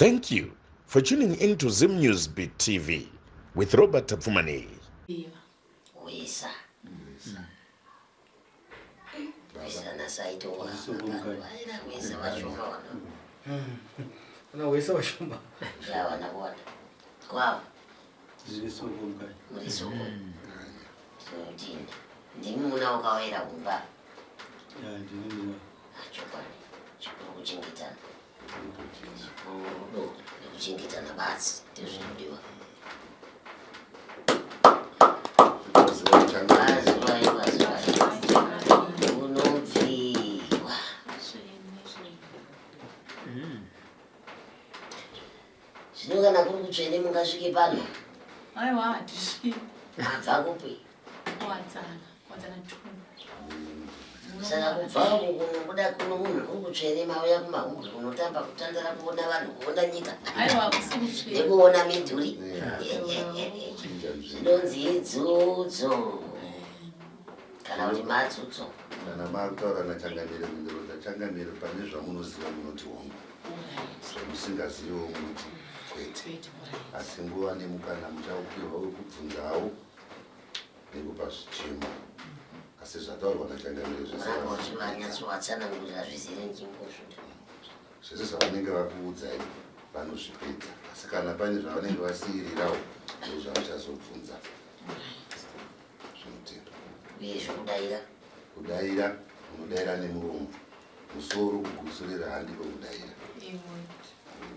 Thank you for tuning in to Zim News Beat TV with Robert Tapfumaneyi. Kuisa. Kuisa nasaito vaira kuisa vashoma vana. Kana kuisa vashoma. Zvavana kuwanda. Kwavo. Zviri soko mkai. Muri soko. Tinotenda. Ndimi muna ukawera kumba. Ya ndini muna. Chokwadi. Chikuru kuchengetana. Rudo nekuchengetana badzi ndizvinodiwa. Mazuva mazuva unobviwa. Zvino kana kuri kutsvene mungasvike pano? Aiwa hatisviki. Mabva kupi? Kuwadzana, kuwadzana tu. Saka kubva uku kunobuda kuno munhu kuri kutsvene mauya kumahumbwe kunotamba kutandara kuona vanhu kuona nyika. Aiwa kusi kutsvene. Nekuona midhuri. Zvinonzi idzudzo. Kana kuti madzudzo. Kana makutaura nachangamire mhinduro dzachangamire pane zvamunoziva munoti hongu. Zvamusingaziviwo munoti kwete. Asi nguva nemukana muchaupihwa wekubvunzawo nekupa zvichemo. Asi zvataurwa nachangamire zvese Vangoti vanyatsovatsanangurira zvizere nzvimbo zvese zvavanenge vakuudzai vanozvipedza. Asi kana pane zvavanenge vasiirirawo ndozvamuchazobvunza. Zvinotendwa. Uye zvekudaira? Kudaira unodaira nemuromo. Musoro kugutsurira handiko kudaira.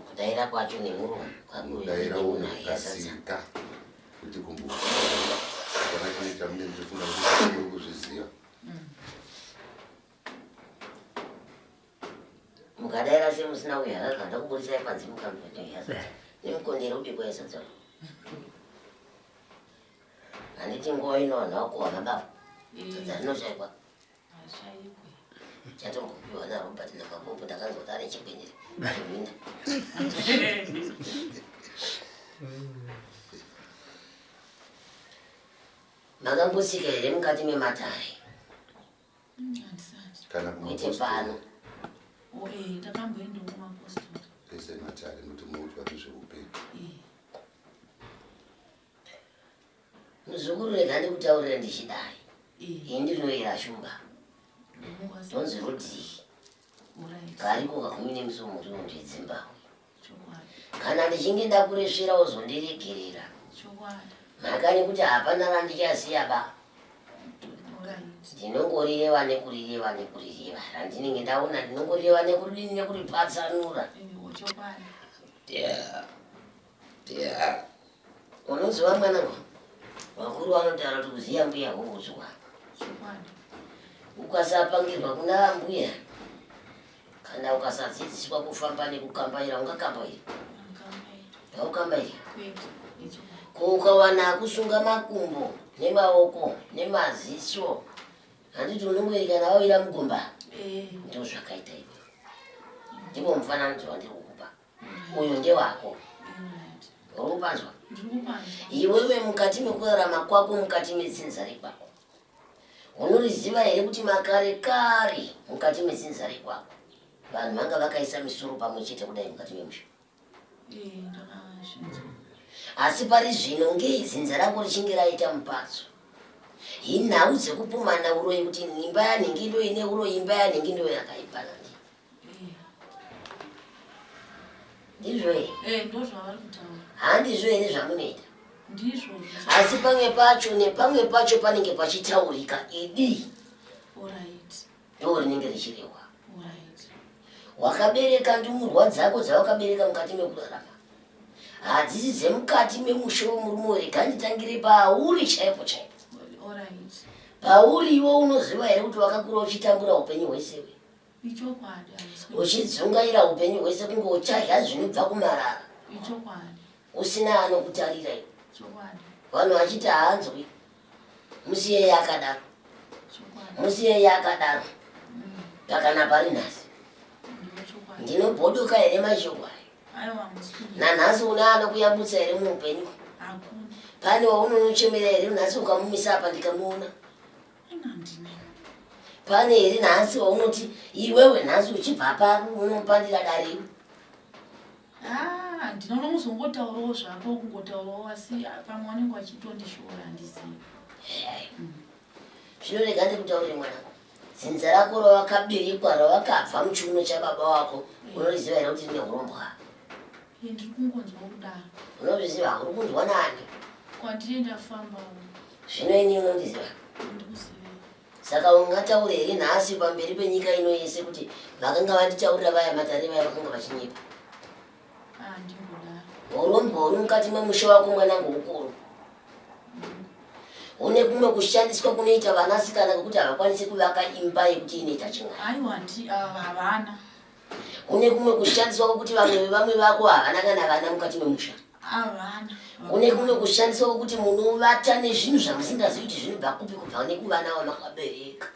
Kudaira kwacho nemuromo Unodaira unokasika kuti kumbokudaira. Hapana chimwe chamunenge muchifunga kuti muri kuzviziva. Mukadaira semusina kuyaradza ndakubudisai panze mukanzwa nemukondero ubikwa yesadza. Handiti nguva ino vanhu vakuhwa mababa. Sadza rinoshaikwa. Chatombopiwa naRobert naMapopo ndakanzwa kuti ane chigwenyere cheminda. Makambotsika here mukati mematare? Kana Kwete pano. Oh, eh, takamboendawo kumapostori. Ese matare nokuti muudzwa nezveupenyu. Eh. Muzukuru rega ndikutaurire ndichidai. Eh. Ini ndinoyera shumba. Ndonzi rudii? Kariko kakumi nemusomo rinonzi dzimbahwe. Kana ndichinge ndakuresvera wozondiregerera. Mhaka nekuti hapana randichasiya ba. Ndinongorireva nekurireva nekurireva. Randinenge ndaona ndinongorireva nekuridini nekuripatsanura. Yeah. Yeah. Unoziva mwanangu, vakuru vanotaura kuti kuziya mbuya huudzwa. Ukasapangirwa kuna ambuya kana ukasadzidziswa kufamba nekukambaira ungakambaira? Haukambairi. Ko ukawana akusunga makumbo nemaoko nemaziso handiti unongoerekana wawira mugomba? Eh. Ndozvakaita iwe. Ndipo mufananidzo wandiri kukupa. Uyu ndewako. Uri kupanzwa? Iwewe mukati mekurarama kwako mukati medzinza rekwako unoriziva here kuti makare kare mukati medzinza rekwako vanhu vanga vakaisa misoro pamwe chete kudai mukati memusha? Eh, Asi pari zvino ngei dzinza rako richinge raita mupatso? Inhau dzekupumhana uroyi kuti imba yanhingi ndo ine uroyi, imba yanhingi ndo yakaipa nandi. Ndizvo here? Eh, ndozvavari kutaura. Handizvo here zvamunoita? Ndizvo. Asi pamwe pacho nepamwe pacho panenge pachitaurika idi. Alright. Ndo rinenge richirehwa. Alright. Wakabereka ndumurwa dzako dzawakabereka mukati mekurarama. Hadzisi dzemukati memusha wemurume rega nditangire pauri chaipo chaipo. Alright. Pauri iwe unoziva here kuti wakakura uchitambura upenyu hwese we? Ichokwadi. Uchidzungaira upenyu hwese kunge uchadya zvinobva kumarara. Ichokwadi. Usina anokutarira iwe. Chokwadi. Vanhu vachiti haanzwi. Musiyei akadaro. Chokwadi. Musiyei akadaro. Pakana pari nhasi. Chokwadi. Ndinobodoka here mashoko ayo? Aiwa musikunya. Nanhasi une anokuyambutsa here muupenyu? Hakuna. Pane waunonochemera here nhasi ukamumisa apa ndikamuona? Handina. Pane here nhasi waunoti iwewe nhasi uchibva pano unopandira dare iwe? Ah, ndinoona kuzongotaurawo zvako kungotaurawo asi ah, pamwe vanenge vachitondishora handizivi. Zvino rega ndikutaurire mwanangu, dzinza rako rawakaberekwa rawakabva muchiuno chababa wako unoriziva here kuti rine hurombwa? Eh, ndiri kungonzwa kudaro. Unozviziva? Uri kunzwa nani? Kwandiri ndafambawo. Zvino ini unondiziva? Ndikuziva. Saka ungataure here nhasi pamberi penyika ino yese kuti vakanga vanditaurira vaya matare vaya vakanga vachinyepa? Urombwa huri mukati memusha wako mwanangu hukuru. Hune kumwe kushandiswa kunoita vanasikana kwekuti havakwanisi kuvaka imba yekuti inoita ching'ai. Aiwa ndi havana. Kune kumwe kushandiswa kwekuti vamwe vevamwe vako havana kana vana mukati memusha. Havana. Kune kumwe kushandiswa kwekuti munovata nezvinhu zvamusingazivi kuti zvinobva kupi kubva nekuvana vamakabereka.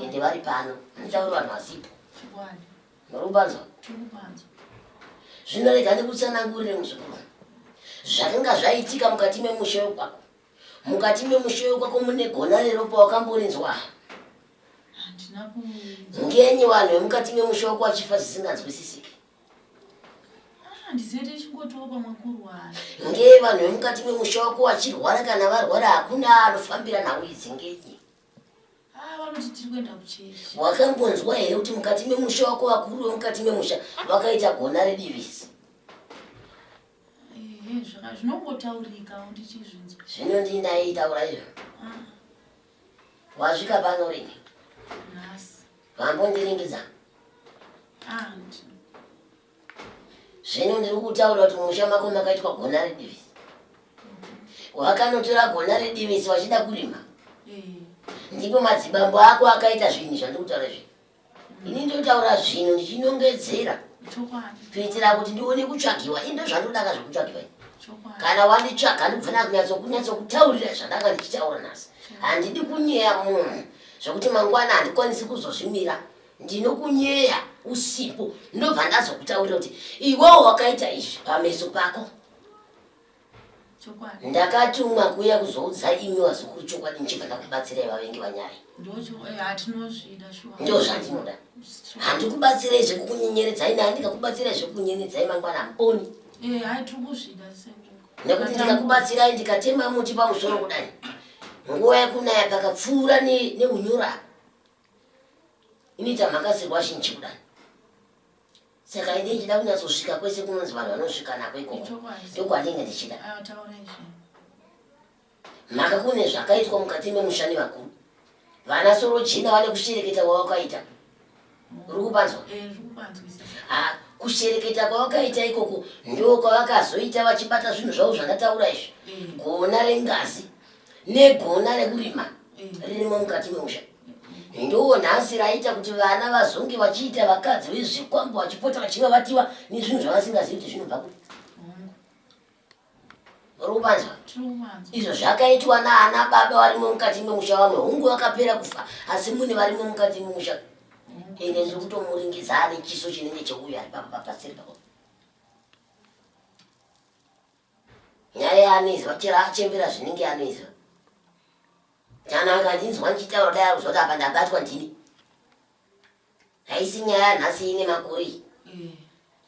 Ende vari pano. Nditauri vanhu vasipo. Chokwadi. Muri kupanzwa? Tiri kupanzwa. Zvino rega ndikutsanangurire muzukuru. Zvakanga zvaitika mukati memusha wekwako. Mukati memusha wekwako mune gona reropa wakamborinzwa. Handina ku Ngenyi vanhu vemukati memusha wako vachifa zvisinganzwisisiki? Ah, ndizive tichingotiwo pamwe kurwara. Ngei vanhu vemukati memusha wako vachirwara kana varwara hakuna anofambira nhau idzi ngenyi? Ah, vanoti tiri kuenda kuchechi. Wakambonzwa here kuti mukati memusha wako vakuru vemukati memusha vakaita gona redivisi? Ehe, zvaka zvinongotaurika ndichizvinzwa. Zvino ndindaitaura izvo. Ah, Wasvika pano rini? nhasi. Vambondiringidza. Ah, Zvino ndiri kutaura kuti mumusha mako makaitwa gona redivisi. Wakanotora gona redivisi vachida kurima. eh, Ndipo madzibambo ako akaita zvinhu zvandiri kutaura izvi. Ini ndotaura zvinhu ndichinongedzera chokwadi. kuitira kuti ndione kutsvagiwa. Ini ndozvandodaka zvekutsvagiwa. Chokwadi. Kana wanditsvaga ndobva kunyatsokutaurira zvandanga ndichitaura nhasi. Handidi kunyeya munhu zvekuti mangwana handikwanisi kuzozvimira. Ndinokunyeya usipo ndobva ndazokutaurira kuti iwewo wakaita izvi pameso pako. Chokwadi. Ndakatumwa kuuya kuzoudza imi vazukuru chokwadi ndichibva ndakubatsirai vavengi vanyari. Ndocho eh, hatinozvida shuwa. Ndo zvandinoda. Handikubatsirai zvekukunyenyeredzai naandikakubatsirai zvekukunyenyeredzai mangwana hamuponi. Eh, hai tiri kuzvida sekuru. Nekuti ndikakubatsirai ndikatema muti pamusoro kudai. Nguva yekunaya pakapfuura neunyura inoita mhakasirwa zhinji kudai. Saka ine ndichida kunyatsosvika kwese kunonzi vanhu vanosvika nako ikoko. Chokwadi. Ndokwanenge ndichida. Ayo taura izvi. Mhaka kune zvakaitwa mukati memusha nevakuru. Vana sorojena vane kushereketa kwavakaita. Uri kupanzwa? Eh, ndiri kupanzwisisa. Ah, kushereketa kwavakaita ikoko ndo kwavakazoita vachibata zvinhu zvavo zvandataura izvi. Gona rengazi negona rekurima ririmo mukati memusha. Ndo nhasi raita kuti vana vazonge vachiita vakadzi vezvikwambo vachipota vachivavatiwa nezvinhu zvavasingazivi kuti zvinobva kupi. Hongu. Uri kupanzwa? Tiri kupanzwa. Izvo zvakaitwa naana baba varimo mukati memusha vamwe hungu vakapera kufa asi mune varimo mukati memusha. Ende ndiri kutomuringidza ane chiso chinenge cheuyo ari paseri pako. Nyaya yaanoizwa chero achembera zvinenge anoizwa. Kana akandinzwa ndichitaura dai akuzwa kuti apa ndabatwa ndini. Haisi nyaya nhasi ine makore iyi. Eh,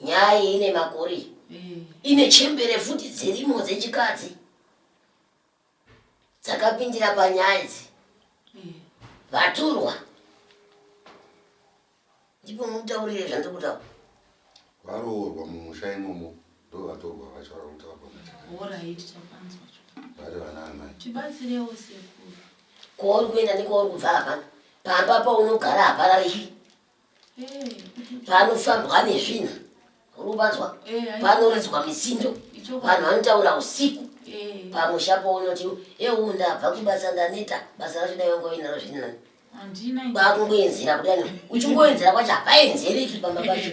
Nyaya iyi ine makore iyi. eh, Ine chembere futi dzirimo dzechikadzi dzakapindira panyaya idzi. eh. Vaturwa. Ndipo mutaurire zvandiri kutaura. Varoorwa mumusha imomo ndo vatorwa vacho vari kutaurwa nachakaipa. Alright, tapanzwa. Vari vana amai. Tibatsirewo sekuru. Kwauri kuenda nekwauri kubva hapana. Pamba paunogara haparariki. Eh, kuti Panofambwa nezvinhu. Uri kupanzwa? Eh, ai- Panoridzwa misindo. Ichokwadi. Vanhu vanotaura usiku. Eh, Pamusha paunoti ewu ndabva kubasa ndaneta. Basa racho dai wanga uinaro zviri nani. handina ini. Kwakungoenzera kudani. Uchingoenzera kwacho hapaenzereki pamba pacho.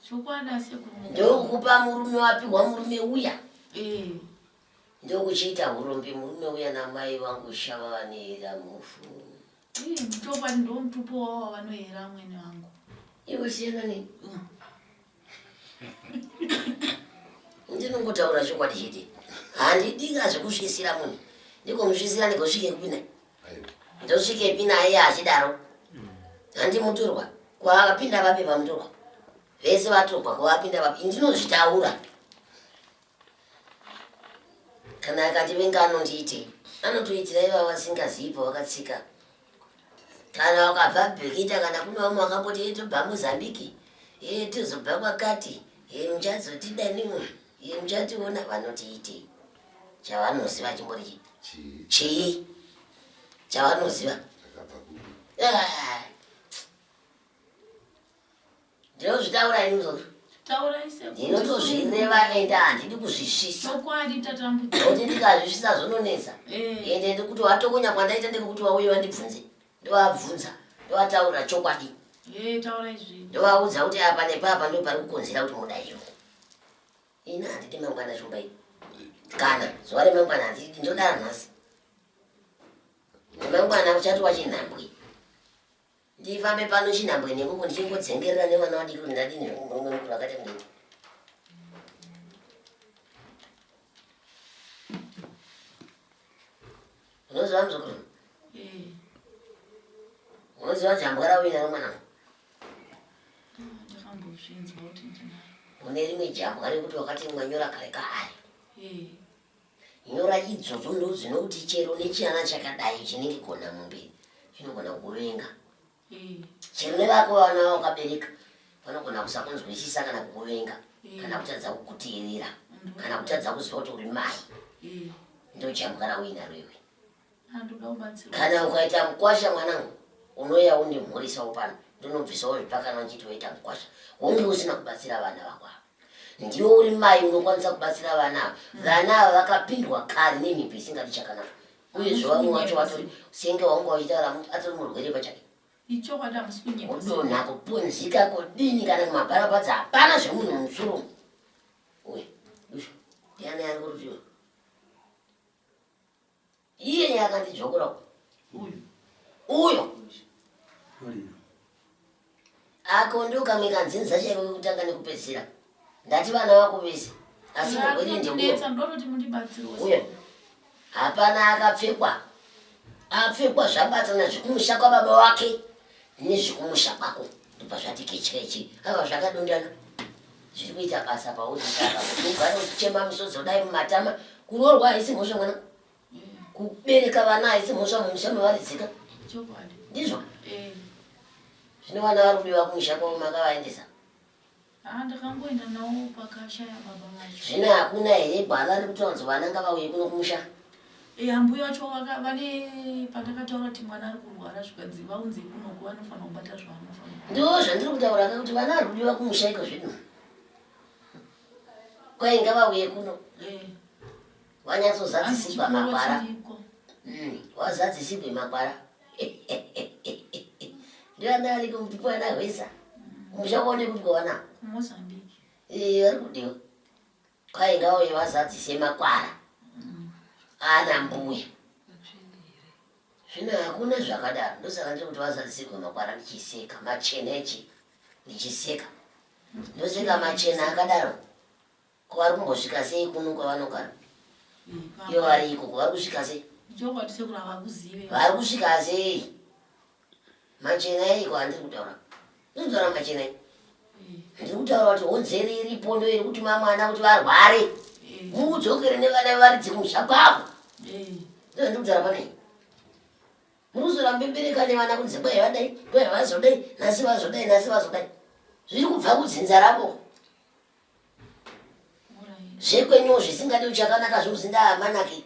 Chokwadi asekuru. Ndokupa murume wapiwa murume uya. Eh, Ndokuchiita urombe murume uya namai vangu shava vanoera mufu. eh, chokwadi ndo mutupo wavo wavanoera amwene vangu. Iwe siyana neni. Ndinongotaura chokwadi chete. Handidika zvekusvisira munhu. Ndikomusvisira ndigosvike kupi naye? Aiwa. Ndosvikepi naye achidaro? Handimutorwa. Kwaakapinda vapi pamutorwa? Vese vatogwa kwavapinda vapi ndinozvitaura. Kana akandivenga anondiitei? Anotoitira ivavo vasingazivi pavakatsika. Kana wakabva Bhikita kana kune vamwe vakamboti e tobva Mozambique, e tozobva kwakati, e muchazotidaniwo, e muchationa vanotiitei? Chavanoziva chimbori chii? Chii? Chavanoziva? Ah. Ndinozvitaura ini muzukuru. Taurai sekuru. Ndinotozvireva ende handidi kuzvisvisa. Chokwadi tatambudzika. Nokuti ndikazvisvisa zvononetsa. Eh. Ende ndikuti watokonya kwandaita ndekuti wauye wandibvunze. Ndovabvunza, ndovataurira chokwadi. Eh, taurai zvenyu. Ndovaudza kuti apa nepapa ndo pari kukonzera kuti mudaiwo. Ini handidi mangwana shumba iyi. Kana zuva remangwana handidi ndodara nhasi. Remangwana uchati wachinhambwe. Ndifambe pano chinhambwe nekuku ndichingodzengerera nevana vadiki kuti ndadini zvangu murume mukuru akati kudini. Unoziva muzukuru? Eh. Unoziva jambwa rauinaro mwanangu? Ndakambozvinzwa kuti ndinaro. Une rimwe jambwa rekuti wakati mwanyora kare kaari. Eh. Nyora idzodzo ndodzinokuti chero nechiana chakadai chinenge gona mombe chinogona kukuvenga. Eh. Chero nevako vana vawakabereka vanogona kusakunzwisisa kana kukuvenga Eh. kana kutadza kukuteerera kana kutadza kuziva kuti uri mai. Eh. Ndojambwa rauinaro iwe. Andoda kubatsirwa. Kana ukaita mukwasha mwanangu unouya undimhurisawo pano ndinobvisawo zvipakanwa ndichiti waita mukwasha hunge usina kubatsira vana vako ava. Ndiwe uri mai unokwanisa kubatsira vana ava. Vana ava vakapindwa kare nemhepo isingadi chakanaka. Uyezve vamwe vacho vatori senge wanga uchitaura atori murwere pachake. Ichokwadi hamusi kunyepa. Kudonha kupunzika kudini kana kumabharabhadza hapana zvemunhu musoro. Uyu dushu ndiani ari kurutiwa? Iye akandidzvokora Uyu. uyo Orina. ako ndo kamwe kanzinza chaiko kekutanga nekupedzisira. Ndati vana vako vese asi murwere ndeuyo. Ndinetsa ndototi mundibatsirewo. Uyo hapana akapfekwa apfekwa zvabatana zvekumusha kwababa wake nezvekumusha kwako ndobva zvati ketyechi ava zvakadondana zviri kuita basa pauri saka kuti ugare uchichema misodzi kudai mumatama kuroorwa haisi mhosva mwana kubereka vana haisi mhosva mumusha mavaridzika Chokwadi. ndizvo Eh. zvino vana vari kudiwa kumusha kwavo makavaendesa Ah, ndakangoenda nawo pakashaya baba vacho. zvino hakuna here gwara riri kutaura kuti vana ngavauye kuno kumusha Eh, ambuya vacho vane pandakataura kuti mwana ari kurwara zvikanzi vaunze kunoku vanofanira kubata zvavanofanira. Ndo zvandiri kutaura ka kuti vana vari kudiwa kumusha iko zvino. Kwai ngavauye kuno Eh. wanyatsozadzisigwa Hanzi chikoro makwara. chiriko. Wazadzisigwe makwara. Ndiana ari kutipa na hwesa. Kumusha kuone kuti kuwana. KuMozambique. Eh, vari kudiwa. Kwai ngavauye vazadzise makwara. Ana mbuya. Zvino hakuna zvakadaro. Ndosaka ndiri kuti vazadzisigwe makwara ndichiseka. Machena echi ndichiseka. Ndoseka machena akadaro. Ko vari kumbosvika sei kuno kwavanogara? Eh, Ivo vari ikoko vari kusvika sei? Chokwadi sekuru havakuzive. Vari kusvika sei? Machena eiko handiri kutaura. Ndiri kutaura machena ei. Eh, Ndiri kutaura kuti honzeri iripo ndo iri kutuma mwana kuti varware. eh, Mudzokere nevana varidzi kumusha kwavo. eh. Ndozvandiri kutaura panei. Muri kuzorambe mbereka nevana kunzi kwai vadai, kwai vazodai, nhasi vazodai, nhasi vazodai. Zviri kubva kudzinza ravo. Alright. Zvekwenyuwo zvisingadi chakanaka zvekuzi ndamanaki.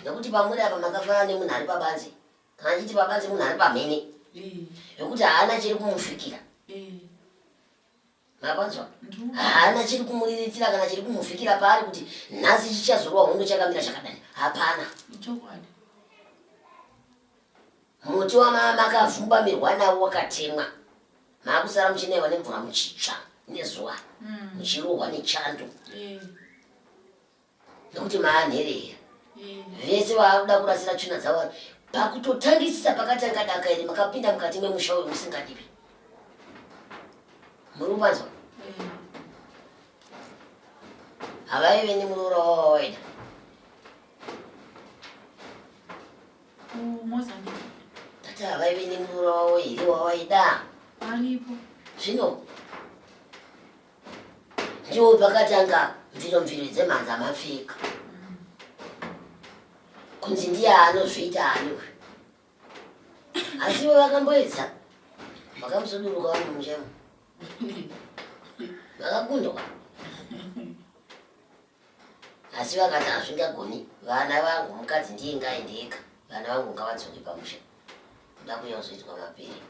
Nekuti pamuri apa makafanana nemunhu ari pabanze. Kana achiti pabanze munhu ari pamhene. Eh, Nekuti haana chiri kumufikira. eh. Mapanzwa? Ndiri Haana chiri kumuriritira kana chiri kumufikira paari kuti nhasi chichazorwa hondo chakamira chakadai. Hapana. Chokwadi. Muti wamakavhumbamirwa nawo wakatemwa. Maakusara muchinaiwa nemvura muchitsva nezuva. Muchirohwa nechando. Eh, Nekuti maanherera. eh. Vese vaakuda kurasira tsvina dzavo pakutotangisisa pakatanga daka iri makapinda mukati memusha uyu musingadiwi. Muri kupanzwa? Eh. Havaive nemuroora wavo wawaida. KuMozambique. Tati havaive nemuroora wavo here wawaida. Aripo. Zvino Ndipo pakatanga mviro mviro dzemhanza mapfeka. Kunzi ndiye anozviita ani uyu. Asi ivo vakamboedza vakamusuduruka vari mumusha vakakundwa. Asi vakati hazvingagoni vana vangu mukadzi ndiye ngaende ega vana vangu ngavadzoke pamusha. Kuda kuuya kuzoitwa mapere.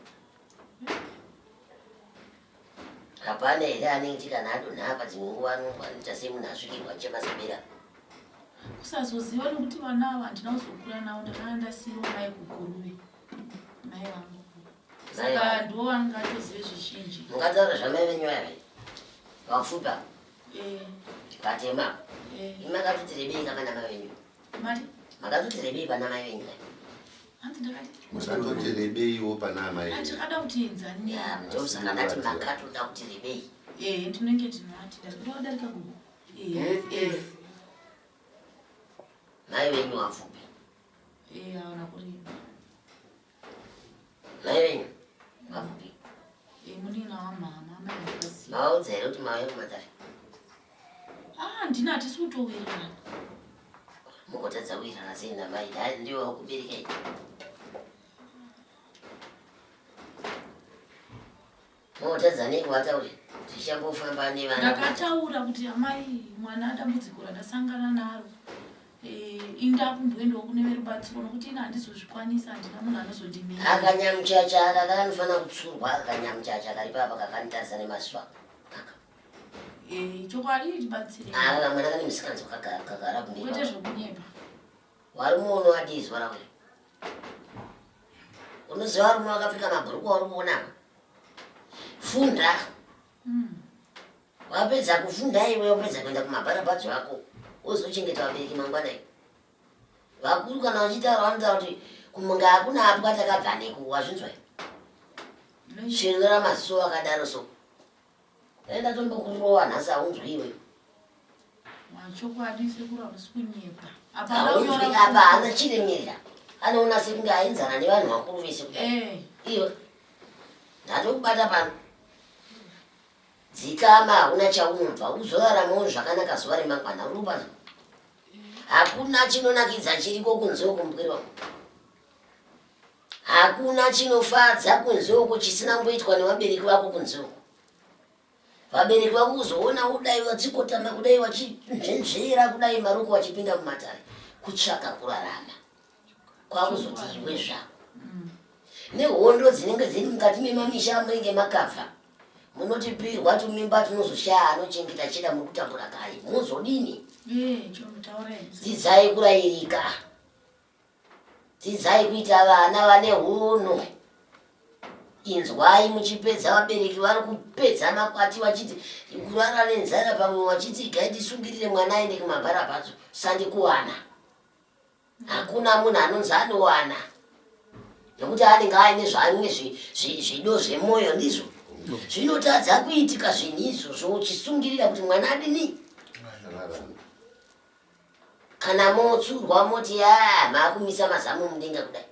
Hapana here anenge kana adonha apa dzimwe nguva anoita semunhu asvikirwa chemasebera. Kusazoziva nokuti vana ava handina kuzokura navo ndakanga ndasiirwa mai kuguruve mai vangu saka ndivo vangatozive zvizhinji. Mungataura zvamai venyu vaya vapfupi ava eh. vatema eh. imi makatoti rebei ka pana mai venyu makatoti rebei pana mai venyu Musatoti rebeiwo pana amai. Atikada kuti enzani. Ndosaka ndati makatoda kuti rebei. Eh, tinenge tinati ndadarika gogo. Eh, eh. Mai venyu vafupi. Eh, hawana kureba. Mai venyu vafupi. Eh, munina wamama mai vakaziva. Mavaudza here kuti mauya kumatare? Ah, ndina hatisi kutowirirana. Mukotadza kuwirirana sei namai? Dai ndiwo wakuberekai. Mukotadza nei kuvataurira? Tichambofamba nevana. Ndakataura kuti amai mwana dambudziko randasangana naro. Eh, inda kumboendawo kune verubatsiro nokuti ini handizozvikwanisa handina munhu anozondimira. Akanyamuchacha aka kanofanira kutsurwa akanyamuchacha kari papa kakanitarisa nemaziso aka. Eh, chokwadi tibatsire. Aka kamwana kane misikanzwa kagara kumberi. Kwete zvokunyepa. Varume unoadii zuva rako iri? Unoziva varume vakapfeka mabhurukwa uri kuona? Funda. Wapedza kufunda iwe wapedza kuenda kumabharabhadzo ako wozochengeta vabereki mangwana iwe. Vakuru kana vachitaura vanotaura kuti kumunga hakuna apwa takabva neku wazvinzwa here? Svinura maziso wakadaro so. Dai ndatombokurova nhasi haunzwi iwe. Chokwadi sekuru hamusi kunyepa. Apa Haunzwi apa haana chiremerera. Anoona sekunge aenzana nevanhu vakuru vese kudai. Eh. Iwe. Ndatokubata pano. Dzikama hauna chaunobva uzoraramawo zvakanaka zuva remangwana uri kubata. Hakuna chinonakidza chiriko kunze uku mupwere wangu. Hakuna chinofadza kunze uku chisina kumboitwa nevabereki vako kunze uku. Vabereki vako kuzoona kudai vachikotama kudai vachinzvenzvera kudai maruko vachipinda mumatare kutsvaka kurarama kwakuzoti iwe zvako nehondo dzinenge dziri mukati memamisha amunenge makabva munotipirwa tumimba tunozoshaya anochengeta cheda muri kutambura kare mozodini? Eh, chomutaura Dzidzai kurayirika. Dzidzai kuita vana vane hunhu. Inzwai muchipedza vabereki vari kupedza makwati vachiti kurara nenzara pamwe vachiti igai tisungirire mwana aende kumabharabhadzo sandi kuwana. Hakuna munhu anonzi anowana nekuti anenge aine zvaane zvido zvemwoyo ndizvo zvinotadza kuitika zvinhu izvozvo uchisungirira kuti mwana adini Kana motsurwa moti yaa maakumisa mazamu mudenga kudai.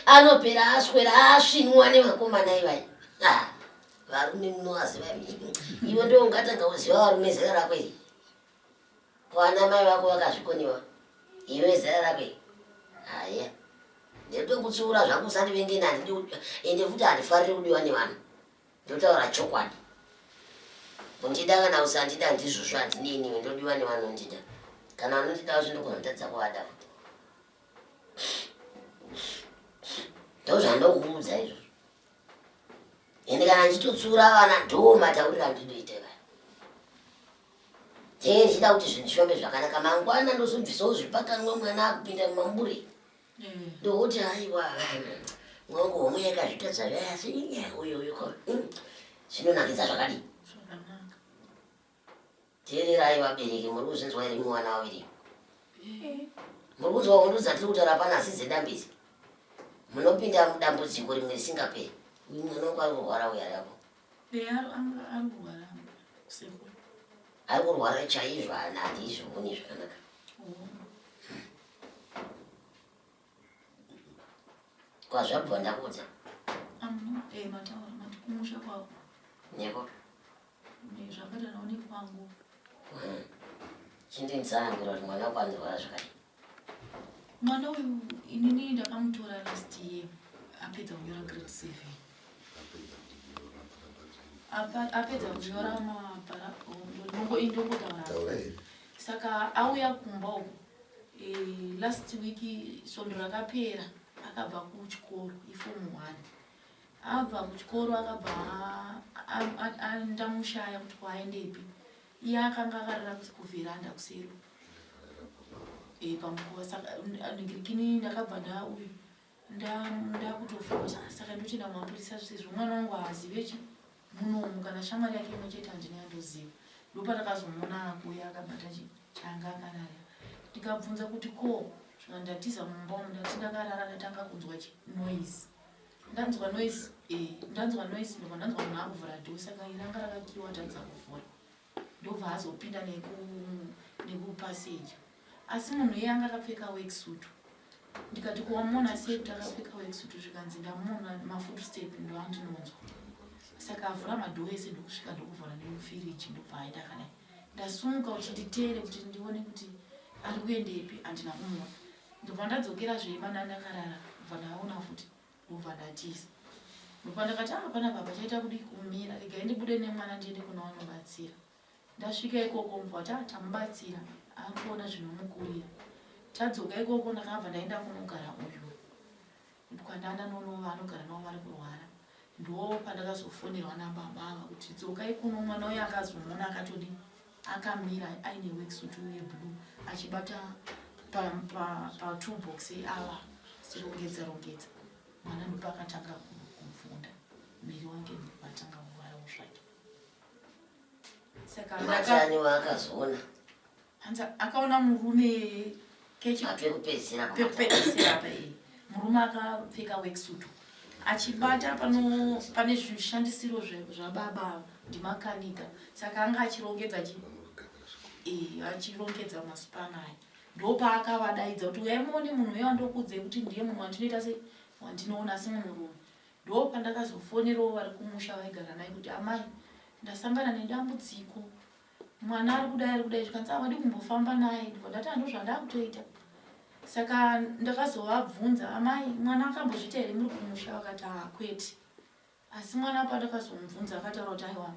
Anopera aswera asvinwa nevakomana ivai. Ah, varume munovaziva imi. Iwe ndiwe ungatanga kuziva varume zera rako iri. Kwana mai vako vakazvikoniwa. Iwe zera rako iri. Haya. Ndinotokutsiura zvangu usandivenge handidi ende futi handifariri kudiwa nevanhu. Ndotaura chokwadi. Kundida kana usandida ndizvozvo handinei iniwe ndodiwa nevanondida. Kana vanondida vacho ndogona kutadza kuvada futi. Ndozvandokuudza izvozvo. Ende kana ndichitotsiura vana ndo matauriro andinoita vaya. Tee ndichida kuti zvinhu zvifambe zvakanaka mangwana ndozobvisawo zvipakanwa mwana akupinda mumambure. Ndokuti aiwa mwangu homwe yakazvitadza zvaya asi uyu uyu ko zvinonakidza zvakadii? Teererai vabereki muri kuzvinzwa here mwana waviri? Muri kunzwa hondo dzatiri kutaura pano asi dzedambe idzi. Munopinda mudambudziko rimwe risingaperi. Uyu mwana wangu ari kurwara uyu ari apo. Ari kurwara chaizvo handizvioni zvakanaka. Kwazvabva ndakuudza. Eh, mataura mati kumusha kwavo. Neko. Zvabatanawo nekwangu. Chindinitsanangura kuti mwana wako anorwara zvakadii. Mwana uyu inini ndakamutora last year apedza kunyora grade 7. Apedza kunyora mabhara indongotaura. Saka auya kumba uku eh, last week svondo rakapera akabva kuchikoro ifomu 1 Abva kuchikoro akabva ndamushaya kuti kwaaendepi. Iye akanga akarara kuveranda kuseri e, pamukova saka ndigirikini ndakabva ndauyu ndakutofunga kuti ah, saka ndotoenda kumapurisa sezvo mwana wangu haazive chi munomu kana shamwari yake imwe chete handina yandoziva ndopandakazomuona akuuya akabata chi chaanga akarara ndikabvunza kuti ko zvika ndatiza mumba umu ndati ndakarara ndatanga kunzwa chi noise Ndanzwa noise eh, ndanzwa noise ndobva ndanzwa munhu akuvhura door saka ranga rakakiwa atadza kuvhura ndobva azopinda neku nekupassage asi munhu iye anga akapfeka worksuit ndikati kuwamuona sei kuti akapfeka worksuit zvikanzi ndamuona mafootstep ndoandinonzwa saka avhura madhoo ese ndokusvika ndokuvhura nemufiriji ndobva aenda akadai ndasumuka kuti nditeere kuti ndione kuti ari kuendepi handina kumuona Ndobva ndadzokera zve pana ndakarara ndobva ndaona futi ndobva ndatiza. Ndobva ndakati ah panapa pachaita kudii kumira regai ndibude nemwana ndiende kuna vanobatsira. Ndasvika ikoko ndobva vati ah tamubatsira ari kuona zvinomukurira. Tadzoka ikoko ndakabva ndaenda kunogara uyu kwandanda nonova anogara navo vari kurwara ndopandakazofonerwa nababa ava kuti dzokai kuno mwana uyo akazomuona akatodii akamira aine worksuit yeblue achibata patoolbox pa, pa ava achirongedza rongedza mwana ndopaakatanga kubvunda miri wange ndopatanga kurwarawo zvake saka matiani waakazoona hanzi akaona murume kechipekupedzisira pekupedzisira apa eh. murume akapfeka worksuit achibata pano pane zvishandisiro zvababa ndimakanika saka anga achirongedza chi eh, achirongedza masipana aya ndopaakavadaidza kuti uyai muone munhu uye wandokuudzai kuti ndiye munhu wandinoita se wandinoona semunhurume ndopandakazofonerawo vari kumusha vaigara naye kuti amai ndasangana nedambudziko mwana ari kudai ari kudai zvikanzi avadi ah, kumbofamba naye ndibva ndati ando zvandakutoita saka ndakazovabvunza amai mwana akambozviita here muri kumusha vakati hakwete ah, asi mwana pandakazomubvunza akataura kuti aiwa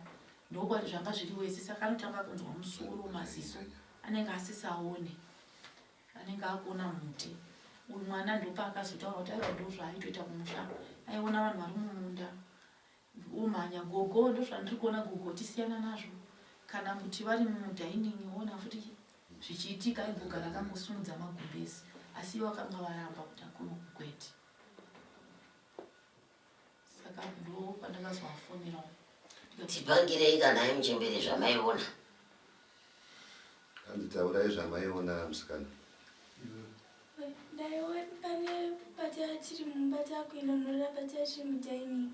ndokwati zvanga zviri wese saka anotanga kunzwa musoro maziso anenge asisaone anenge akuona muti uyu mwana ndopaakazotaura kuti aiwa ndozvaaitoita kumusha aiona vanhu vari mumunda Womhanya gogo ndozvandiri kuona gogo tisiyana nazvo kana kuti vari mudining woona futi zvichiitika aigogara akangosimudza magumbezi asi ivo vakanga varamba kuti akuno kukwete saka ndo pandakazovafonerawo Tipangirei kana nhai muchembere zvamaiona. Hanzi taurai zvamaiona musikana. Ndaiona pane patiri mumba takuenda unorara patiri mudining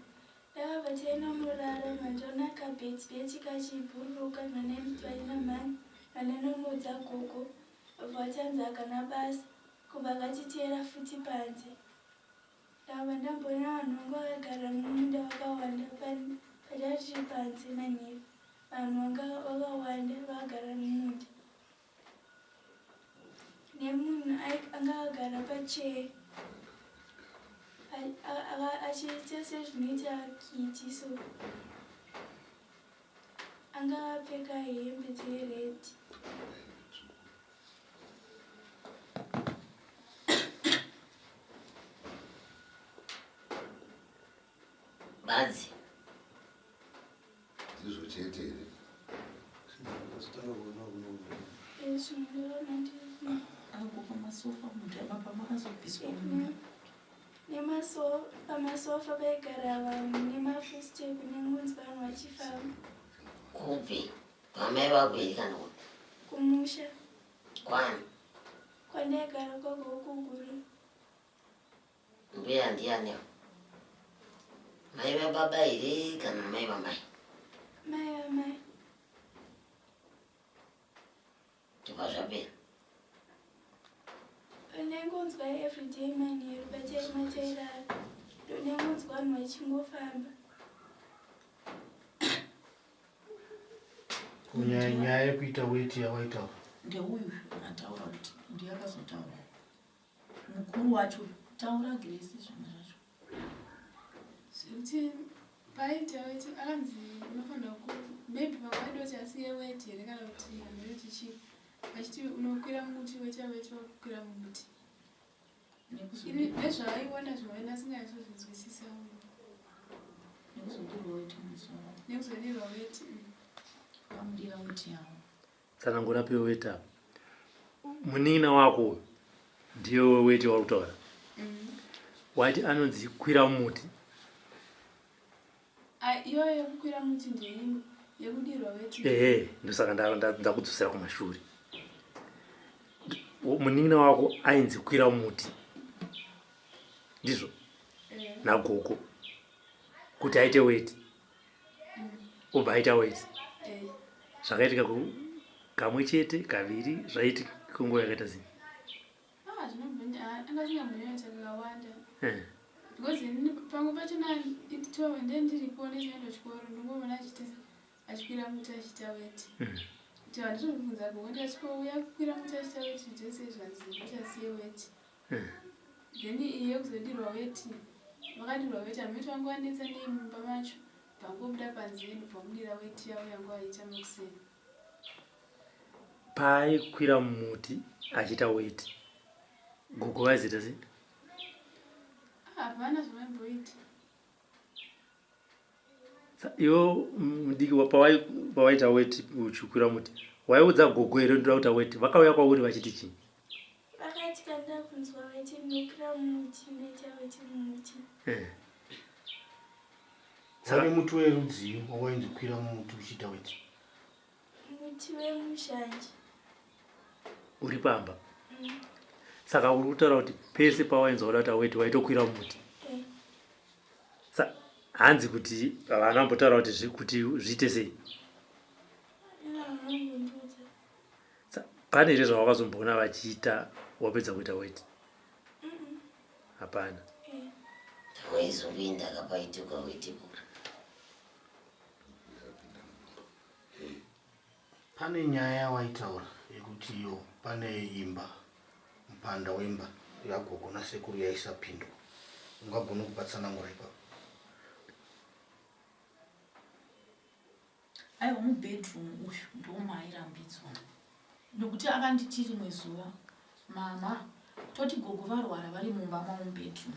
ndakabva taenda unorara mandiona kabheti bheti kachibhururuka manaimutwarina mhani mananonoudza gogo bva vatanzi hakana basa kubva katiteera futi panze Ndabva ndamboona vanhu vanga vakagara mumunda vakawanda patiri panze manheru vanhu vanga vakawanda vakagara mumunda nemunhu anga akagara pachair achiita sezvinoita kiti so anga akapfeka hembe dzered Badzi. Ndizvo chete here? Pamasofa paigara vanhu nemafustep nengunzi vanhu vachifamba. Kupi? Kwamai vako here kana kupi? Kumusha. Kwani? Kwandaigara kwaGokuguru. Mbuya ndiani avo? Mai vababa here kana mai vamai? Mai vamai. Tobva zvapera. Ndaingonzwa everyday manheru patairara ndonyangonzwa vanhu vachingofamba. Nyaya yekuita weti yawaitaura ndeuyu akataura kuti ndiye akazotaura mukuru wacho taura Grace zvimwe zvacho. Zvekuti paita weti akanzi unofanira ku maybe pamwe aida kuti asiye weti here kana kuti hameno kuti chii vachiti unokwira mumuti woita weti wakukwira mumuti nezvaaiona zvimwe ndasinganyatso-zvinzwisisa nekuzodirwa weti mumusoro nekuzodirwa weti vamudira weti yavo tsanangura peweti apa munin'ina wako uyu ndiye weweti wauri kutaura wati anonzi kwira muti iyoyo yekukwira muti ndeimwe yekudirwa weti ehe ndosaka ndakudzosera kumashure munin'ina wako ainzi kwira muti ndizvo Eh, nagogo kuti aite weti obva aita weti eh. zvakaitika kamwe chete kaviri zvaitika kunguva yakaita sei Ah, zvinobvunja anga asingambonyanyoita kakawanda Eh, because inini pamwe pachona itove nde ndiripo ndichienda kuchikoro ndingovona achiita achikwira muti achiita weti kuti handitobvunza gogo ndikati ko uya kukwira muti achiita weti zvese zvanzi muchasiye weti then iyi yekuzodirwa weti vakadirwa weti hamiti vangu vanetsa nei mumba macho bvangobuda panze ndobva mudira weti yavo yanga vaita makuseni paaikwira mumuti achiita weti gogo vaizoita sei hapana zvavaimboita Iwe mudiki pawaita weti uchikwira muti waiudza gogo here ndoda kuita weti vakauya kwauri vachiti chii Vakati kana ndakunzwa weti ndinokwira mumuti ndoita weti mumuti. Eh. Waive muti werudzii wawainzi kwira mumuti uchiita weti? Muti wemushanje. Uri pamba? Saka uri kutaura kuti pese pawainzwa kuda kuita weti waitokwira mumuti? Eh. Sa hanzi kuti havana kumbotaura kuti kuti zviite sei? Havana Sa pane here zvawakazomboona vachiita wapedza kuita weti? Hapana. Eh. Waizopinda kapaitika wetipo. Pane nyaya yawaitaura yekuti iyo pane imba mupanda wemba yagogo nasekuru yaisapindwa. Ungagona kupatsanangura ipapo? Aiwa mubedroom uyu ndomairambidzwa nekuti akanditi rimwe zuva mama toti gogo varwara vari mumba mavo mubedroom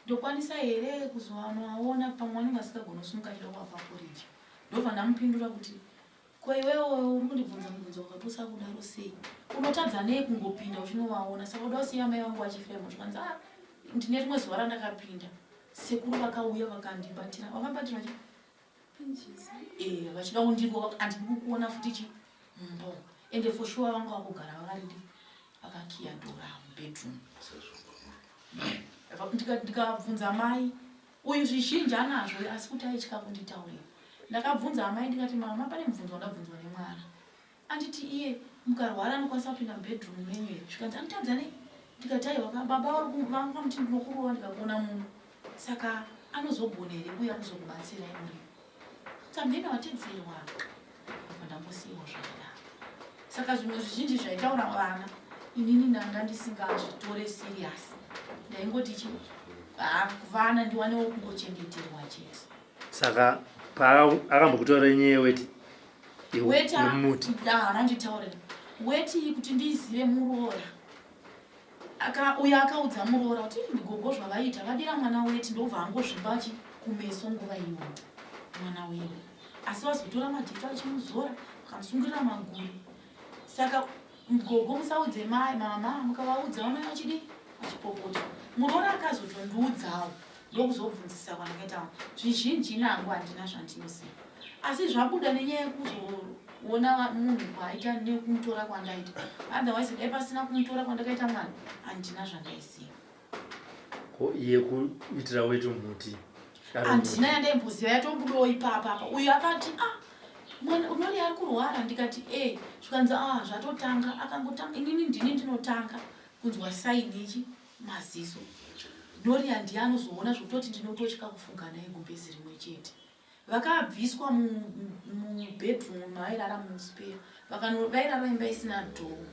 ndokwanisa here kuzovanovaona pamwe vanenge vasingagoni kusimuka achida kuvapa porridge ndobva ndamupindura kuti ko iwewe uri kundibvunza mubvunzo wakapusa kudaro sei unotadza nei kungopinda uchinovaona saka uda kusiya mai vangu vachifema zvikanzi ah ndine rimwe zuva randakapinda sekuru vakauya vakandibatira vakabatira chi Eh, vachida kundirova handidi kukuona futi chi mumba umu ende for sure vanga vakugara vakaridi vakakiya dora mubedroom ndikabvunza mai uyu zvizhinji anazvo asi kuti aitya kunditaurira ndakabvunza amai ndikati mama pane mubvunzo wandabvunzwa nemwana Anditi iye mukarwara anokwanisa kupinda mubedroom menyu here? Zvikanzi anotadza nei? Ndikati aiwa ka baba vakamuti ndinokurova ndikakuona muno. Saka anozogona here kuuya kuzokubatsirai muri? Tamheno watedzerwa. Ndobva ndambosiyiwa zvakadaro. Saka zvimwe zvizhinji zvaitaura vana inini ndanga ndisingazvitore serious. Ndaingoti chi vana ndiwanewo kungochengeterwa chete. Saka paakambokutaura nyaya yeweti Weti haana nditaurira weti iyi kuti ndiizive muroora aka uyo akaudza muroora kuti ndigogo zvavaita vadira mwana weti ndobva angozvimba chi kumeso nguva iyoyo mwana wewe asi vazotora madheta vachimuzora vakamusungirira maguri saka gogo musaudze mai mama mukavaudza vanouya vachidii vachipopota muroora akazotondiudzawo ndokuzobvunzisa kwandakaita zvizhinji nangu handina zvandinoziva asi zvabuda nenyaya yekuzoona munhu kwaaita nekumutora kwandaita otherwise dai pasina kumutora kwandakaita mwana handina zvandaiziva ko iye kuitira wetu muti handina yandaimboziva yatombudawo ipapa apa uyu akati ah mwana unori ari kurwara ndikati e eh, zvikanzi ah zvatotanga akangotanga inini ndini ndinotanga kunzwa saini ichi maziso Noria ndiye anozoona zvekutoti ndinototya kufunga naye gumbezi rimwe chete. Vakabviswa mubedroom mavairara muspare, vairara imba isina dhoo.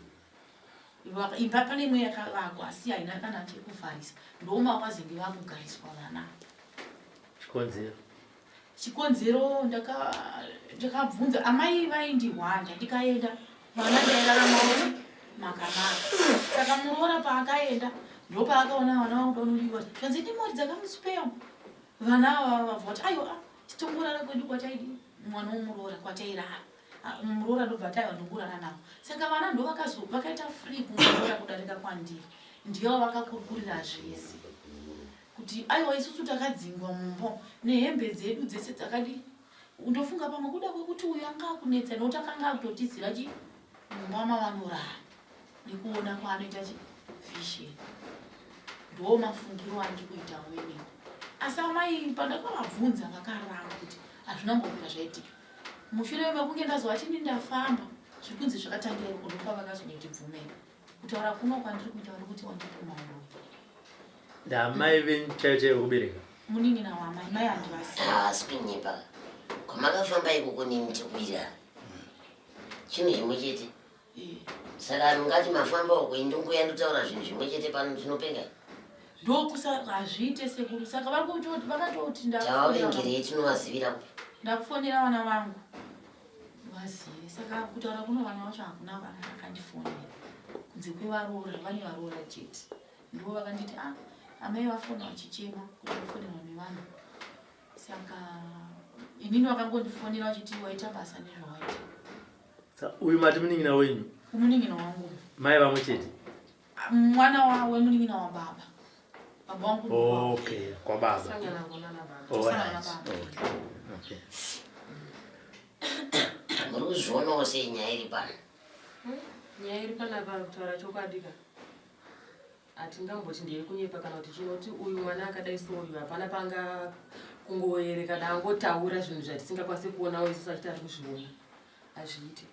Imba pane imwe yakavakwa asi haina kana chekuvharisa, ndomavazenge vakugariswa vana. Chikonzero? Chikonzero ndakabvunza amai vaindihwanda ndikaenda vana ndairarama makanaka. Saka muroora paakaenda ndopaakaona vana vangu vanodiwa zvanzi ndimori dzakamusipeya vana ava vabva vati aiwa titongorara kwedu kwataidi mwana womuroora kwatairara ah, muroora ndobva ati aiwa ndongorara navo. Saka vana ndo vakaita free kumuroora kudarika kwandiri, ndiyo vakakurukurira zvese kuti aiwa isusu takadzingwa mumba nehembe dzedu dzese dzakadi. Ndofunga pamwe kuda kwekuti uyu anga akunetsa nekuti akanga akutotizira chi mumba mavanorara nekuona kwaanoita chi vision. Ndo mafungiro andiri kuita wene. Asi amai pandakavabvunza vakaramba kuti hazvina mbobvira zvaitika. Mushure mekunge ndazovati ini ndafamba zviri kunzi zvakatangira ikoko ndopavakazondibvumira. Kutaura kuno kwandiri kuita vari kuti wandipuma uroyi. Ndamai venyu chaiyo chaiyo vekubereka? Munin'ina wamai, mai handivasi. Haasi kunyepa. Kwamakafamba ikoko neni tikuwirirana. Chinhu chimwe chete. Eh. Saka mungati mafamba uko indungu yandotaura zvinhu zvimwe chete pano tinopenga. Ndokusa hazviite sekuru. Saka vari kutoti vakatoti ndavavengerei tinovazivira kupi? Ndakufonera vana vangu. Vazive. Saka kutaura kuno vana vacho hakuna vana vakandifonera. Kunze kwevaroora, vane varoora chete. Ndivo vakanditi ah amai vafona vachichema kuti vafonerwa nevanhu. Saka inini vakangondifonera vachiti waita basa nezvawaita. Sa uyu mati munin'ina wenyu? Munin'ina wangu. Mai vamwe chete? Ah, mwana wemunin'ina wababa. Baba wangu. Okay, kwababa. Sangana kona na baba. All right. Okay. Okay. Muri kuzvionawo sei nyaya iri pano? Hmm? Nyaya iri panapa kutaura chokwadi ka. Hatingamboti ndeyekunyepa kana kuti chinoti uyu mwana akadai so uyu hapana panga kungoerekana angotaura zvinhu zvatisingakwanisi kuonawo isusu achiti ari kuzviona. Hazviiti.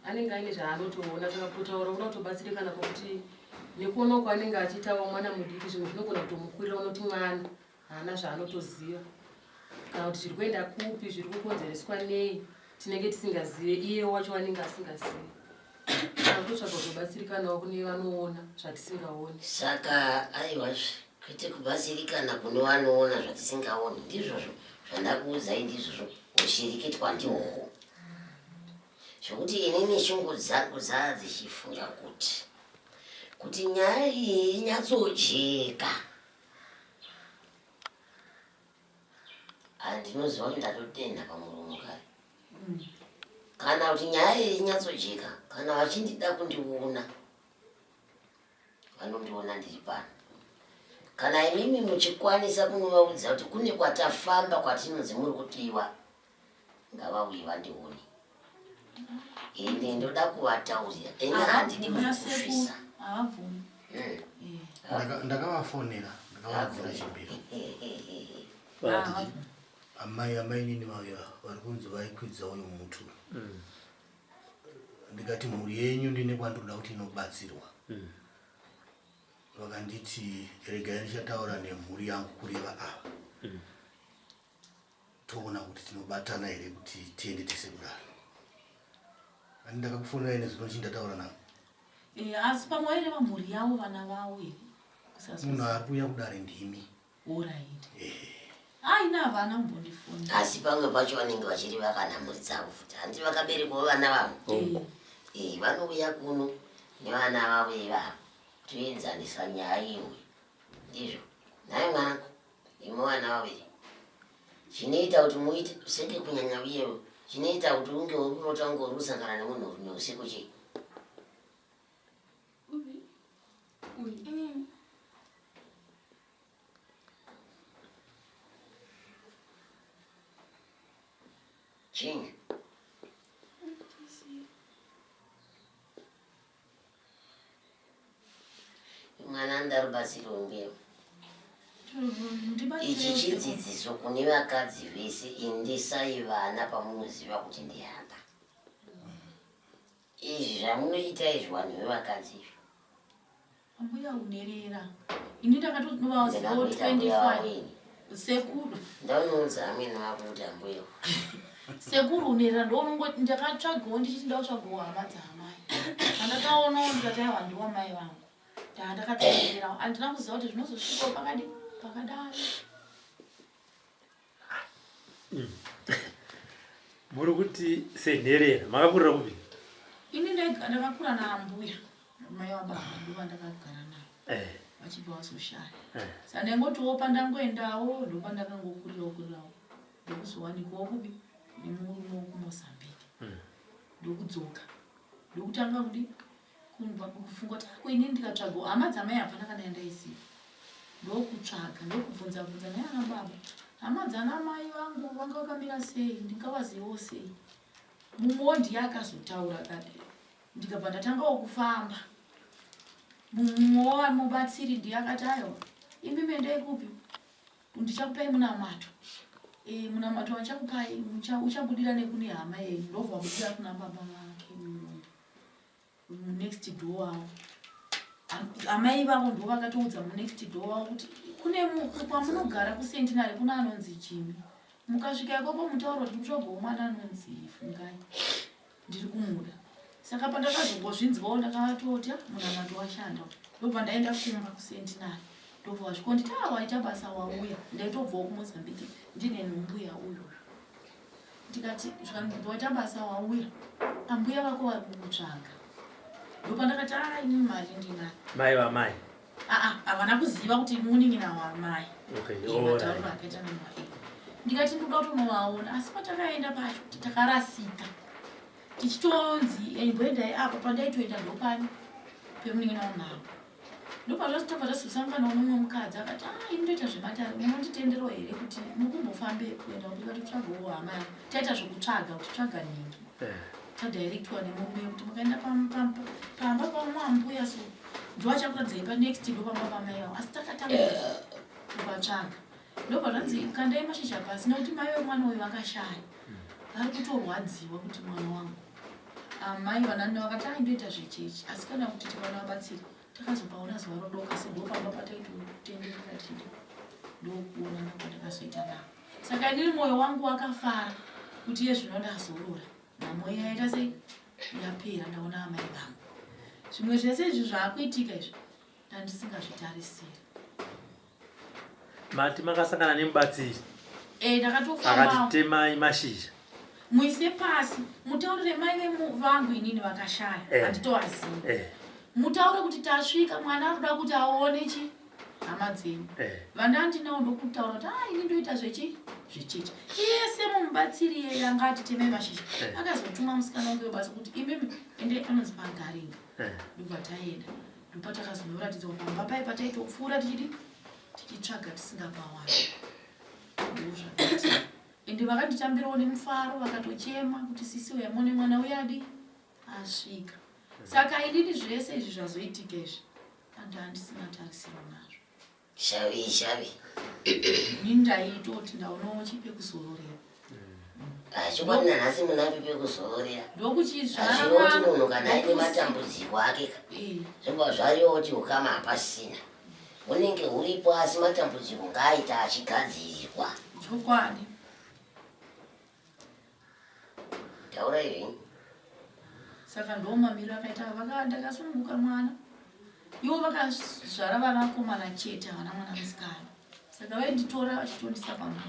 Anenge aine zvaanotoona saka kutaura kuda kutobatsirikana kwekuti nekuona kwaanenge achiitawo mwana mudiki zvimwe zvinogona kutomukurira unoti mwana haana zvaanotoziva kana kuti zviri kuenda kupi zviri kukonzereswa nei tinenge tisingazive iye wacho anenge asingazive saka kutotsvaga kutobatsirikanawo kune vanoona zvatisingaoni. Saka aiwazve kwete kubatsirikana kune vanoona zvatisingaoni ndizvozvo zvandakuudzai ndizvozvo hushirikitwa ndihwohwo zvekuti inini shungu dzangu dzaa dzichifunga kuti kuti nyaya iyi inyatsojeka Andinoziva kuti ndatodenha pamuromo kare. Kana kuti nyaya iyi inyatsojeka, kana vachindida kundiona, vanondiona ndiri pano. Kana imimi muchikwanisa kunovaudza kuti kune kwatafamba kwatinonzi muri kudiwa, ngavauye vandione. Ende ndoda kuvataurira, ini handidi kuzvikusvisa. Havabvumi. Ndakavafonera, ndakavaridzira chimbiro. Amai amainini vaya vari kunzi vaikwidza uyu mutu. Ndikati mhuri yenyu ndine kwandinoda kuti inobatsirwa. Vakanditi regai ndichataura nemhuri yangu kureva ava. Toona kuti tinobatana here kuti tiende tese kudaro. Ani ndakakufonerai nezuro ndachindataura navo. Eh, asi pamwe vaireva mhuri yavo vana vavo here? Munhu ari kuuya kudare ndimi. Orit. Aina havana kumbondifonera. Asi pamwe pacho vanenge vachireva kana mhuri dzavo futi. Hanti vakaberekwawo vana vavo. Eh, vanouya kuno nevana vavo ivavo. Toenzanisa nyaya iyoyo. Ndizvo. Nhai mwanangu. Imi vana vaviri chinoita kuti muite senge kunyanya uyewo chinoita kuti unge uri kurota unge uri kusangana nemunhurume usiku chii? Chinyi? Mwana anoda rubatsiro mbuya. Ichi chidzidziso kune vakadzi vese, endesai vana pamunoziva kuti ndihamba. Izvi zvamunoita izvi vanhu vevakadzi izvi. Mbuya unerera. Ini ndakatovaziva 25. Sekuru. Ndaunoudza amwene vako kuti ambuya. Sekuru unera ndounongoti ndakatsvagawo ndichiti ndakutsvagawo hama dzaamai. Pandakaonawo ndikati aiwa ndiwo mai vangu. Ndaa ndakatoenderawo handina kuziva kuti zvinozosvikawo pakadi pakadai. Muri kuti senherera makakurira kupi? Ini ndakakura naambuya. Mai wababa ndovandakagara navo eh. vachibva vazoshaya eh. Saka ndaingotiwo pandangoendawo ndopandakangokurirawo kurirawo ndokuzowanikwawo kupi nemurume wekuMozambique hmm. Ndokudzoka ndokutanga kudi kufunga kuti ako inini ndikatsvagawo hama dzamai hapana kana yandaiziva ndokutsvaga ndokubvunza bvunza naye ana baba hama dzana mai vangu vanga vakamira sei ndingavazivawo sei mumwewo ndiye akazotaura akati Ndikabva ndatangawo kufamba. Mumwe mubatsiri ndiye akati aiwa imi mendei kupi ndichakupai munamato e, munamato wandichakupai uchabudira nekune hama yenyu ndobva wabudira kuna baba vake munext door wavo amai vavo ndo vakatoudza munext door wavo kuti kune kwamunogara kusentinary kuna anonzi jimi mukasvika ikoko mutauro kuti mutsvagowo mwana anonzi fungai ndiri kumuda saka pandakazongozvinzwawo ndakatotya munamato washanda ndobva ndaenda kumba kusentinary ndobva vasvikonditi a ah, waita basa wauya ndaitobvawo kumozambique ndine nhumbu yauyoyo ndikati waita basa wauya ambuya vako vari kukutsvaga ndopandakati a ah, ini mari ndinayo mai vamai aa havana kuziva kuti munin'ina wamai matauriro akaita namai ndikati ndoda kutonovaona asi patakaenda pacho takarasika tichitonzi imboendai apa pandaitoenda ndopani pemunin'ina wamama ndopazvazitobva tazosanganawo nomumwe mukadzi akati a ah, ini ndoita zvematare munonditenderawo here kuti mukumbofambe kuenda ndikatotsvagawo hama yangu taita zvekutsvaga kuti tsvaga nhingi eh. tadirectwa nemurume kuti mukaenda pamba pamambuya so ndovachakuratidzai panext ndopamba pamai vavo asi takatanga kuvatsvaga ndobva zvanzi kandai mashizha pasi nekuti mai vemwana uyu vakashaya vari kutorwadziwa kuti mwana wangu amai vanani vakati ai ndoita zvechechi asi kana kuti tivana vabatsiri takazopaona zuva rodoka se ndopamba pataitotenderera tichiti ndokuonana kwatakazoita navo saka inini mwoyo wangu wakafara kuti iye zvino ndazorora nhamo iya yaita sei yapera ndaona amai vangu zvimwe zvese izvi zvaakuitika izvi ndandisingazvitarisiri mati makasangana nemubatsiri eh, ndakatofamba akati temai mashizha muise pasi mutaurire mai vangu inini vakashaya eh. handitovazivi eh. Mutaure kuti tasvika mwana arikuda kuti aone chi hama dzenyu eh. Vandandinawo ndokutaura kuti ah ini ndoita zvechi zvechechi iye semubatsiri yeye anga atiteme mashizha eh. Akazotuma musikana wangu webasa kuti imimi ende anonzi pagaringa eh. Ndobva taenda ndopatakazonoratidzwa pamba paye pataitopfuura tichidi tichitsvaga tisingapawani ndozvakaiti ende vakanditambirawo nemufaro vakatochema kuti sisi uya mone mwana uyadi asvika saka inini zvese izvi zvazoitika izvi and handisina tarisiro nazvo shavi shavi ini ndaitoti ndaonawo chipekuzororera ah, chokwadi nanhasi munapi pekuzororera ndokuchizvara kuti munhu kana aine matambudziko ake ka eh. zvobva zvariwo kuti ukama hapasisina hunenge huripo asi matambudziko ngaaita achigadzirirwa chokwadi Taurai zvenyu. Saka ndo mamiro akaita vaka ndakasununguka mwana. Ivo vakazvara vana vakomana chete havana mwana musikana. Saka vainditora vachitondisa pamba.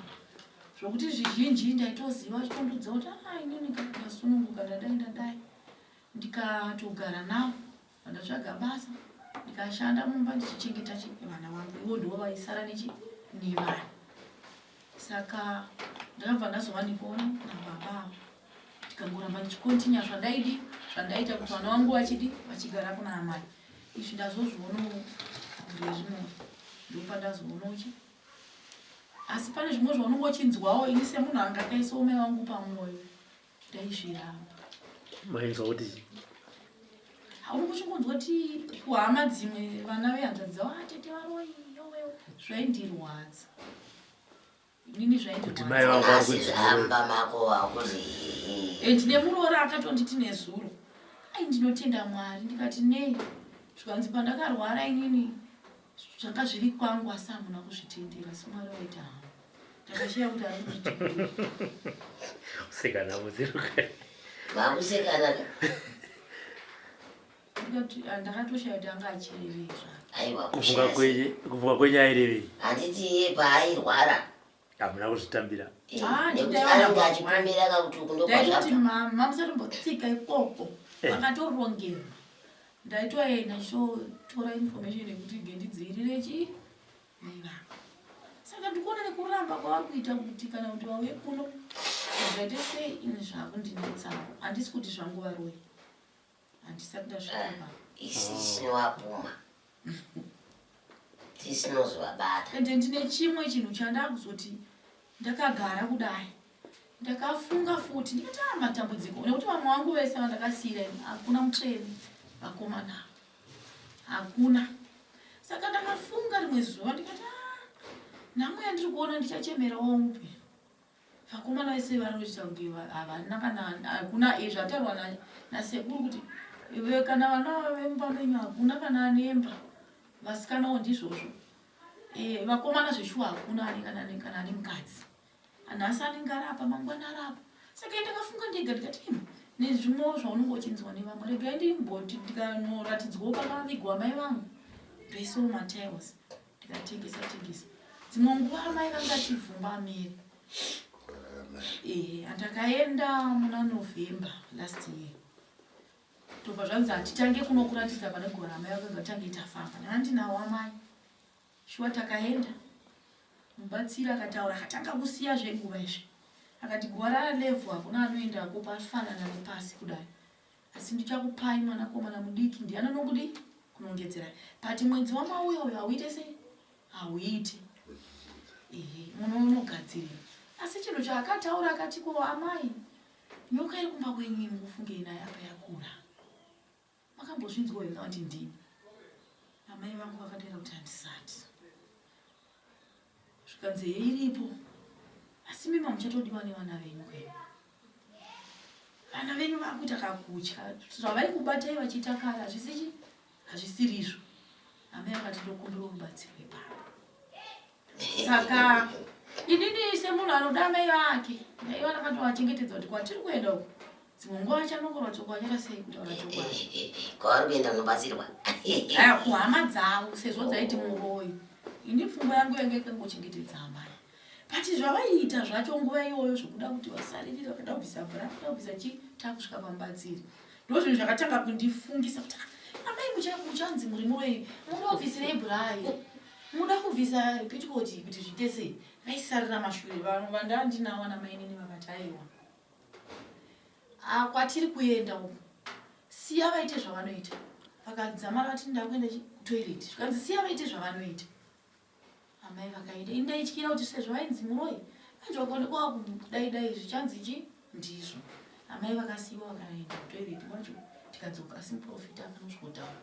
Zvokuti zvizhinji ndaitoziva vachitondiudza kuti ah inini ndasununguka ndadai ndadai. Ndikatogara navo Ndatsvaga basa ndikashanda mumba ndichichengeta vana vangu ivo ndivo vaisara nechi nevana saka ndakabva ndazowanikwawo nababa ava ndikangoramba ndichikontinya zvandaidi zvandaita kuti vana vangu vachidi vachigara kuna amai izvi ndazozvionawo gore rino ndopandazoonawo chi asi pane zvimwe zvaunonge uchinzwawo ini semunhu anga akaisawo mai vangu pamwoyo Ndaizviramba. Mainzwa kuti hauri kuchingonzwa kuti kuhama dzimwe vana vehanzvadzi dzavo ah, tete varoyi yowe zvaindirwadza inini kuti mai vangu vari kunzi hamba mako wakuzi eh, ndine muroora akatonditi nezuro ai ndinotenda mwari ndikati nei zvikanzi pandakarwara inini zvanga zviri kwangu asi hamuna kuzvitendera asi mwari vaita hama. Ndakashaya kuti ari kuzviti. Kusekana muziruka. Vakusekana ka. Ndikati ah, ndakatoshaya kuti anga achirevei zvake. Aiwa Kufunga kushaya sei. kwenye kufunga kwenye airevei. Handiti iye paairwara. Hamuna kuzvitambira. Eh, Ah, nekuti ndaiona anenge baba. achipomera kakuti uku Ndaitoti ndokwazvabva. mama musatombotsika ikoko. Eh. Vakatorongera. Ndaitoenda ndichitotora information yekuti gendidzivirire chii mai vangu. Saka ndikuona nekuramba kwavari kuita kuti kana kuti vauye kuno zvaite sei ini zvakundinetsawo. Handisi kuti zvangu varoyi. Handisati ndasvika Ah, papa. Isi tinovapuma. Tisinozovabata. Ende ndine chimwe chinhu chandakuzoti ndakagara kudai ndakafunga futi ndikati ah matambudziko nekuti vamwe vangu vese vandakasiira ini hakuna mutsvene vakomana hakuna saka ndakafunga rimwe zuva ndikati ah nhamo yandiri kuona ndichachemerawo upi vakomana vese vanoita kunge havana kana hakuna eh, zvataurwa nasekuru kuti kana vana vemumba menyu hakuna kana anemba vasikanawo ndizvozvo eh, vakomana zveshuwa hakuna ane kana kana ane mukadzi nhasi anenge arapa mangwana arapa saka ndakafunga ndega ndikati ima nezvimwewo zvaunenge uchinzwa nevamwe regai ndimboti ndikanoratidzwawo pakavigwa mai vangu ndoisawo matiles ndikatengesa tengesa dzimwe nguva amai vangachivhumbamira ehe andakaenda muna november last year tobva zvanzi hatitange kunokuratidza pane gore amai vakanga tange tafamba ndandinawo amai shuwa takaenda mubatsiri akataura akatanga kusiya zveguva izvi akati guva ralevhu hakuna anoendako pafanana nepasi kudai Asi ndichakupai mwanakomana mudiki ndiani anokudii kunongedzerai but mwedzi wamauya uyo hauite sei hauite ehe munonogadzirira asi chinhu chaakataura akati ko amai nyoka iri kumba kwenyu imi kufungei naye apa yakura makambozvinzwa here kuti ndini amai vangu vakadaira kuti handisati zvikanzi hei iripo asi mima muchatodiwa nevana venyu kwenyu vana venyu vakuita kakutya zvavaikubatai vachiita kare hazvisichi hazvisirizvo amai vakati ndokumbira rubatsiro ipapo saka inini semunhu anoda amai vake ndaiva ndakatovachengetedza kuti kwatiri kuenda uku dzimwe nguva vachanongorwa tsoko vachaita sei kutaura chokwadi kwavari kuenda unobatsirwa aya kuhama dzavo sezvo dzaiti muroyi ini pfungwa yangu yange ikangochengetedza amai but zvavaiita zvacho nguva iyoyo zvokuda kuti vasaririra kuda kubvisa bra kuda kubvisa chii takusvika pamubatsiri ndo zvinhu zvakatanga kundifungisa kuti ah, amai muchanzi muri muroyi muda kubvisirei brai muda kubvisa pitikoti kuti zviite sei vaisarira mashure vanhu vandandinawo ana mainini vakati aiwa ah, kwatiri kuenda uku siya vaite zvavanoita vakadzamara vati ndakuenda kutoilet zvikanzi siya vaite zvavanoita Amai vakaenda ini ndaityira kuti sezvo vainzi muroyi manje vakaonekwa kudai dai zvichanzi chi ndizvo. Amai vakasiiwa vakaenda kutoilet macho tikadzoka asi muprofita akanosvikotaura.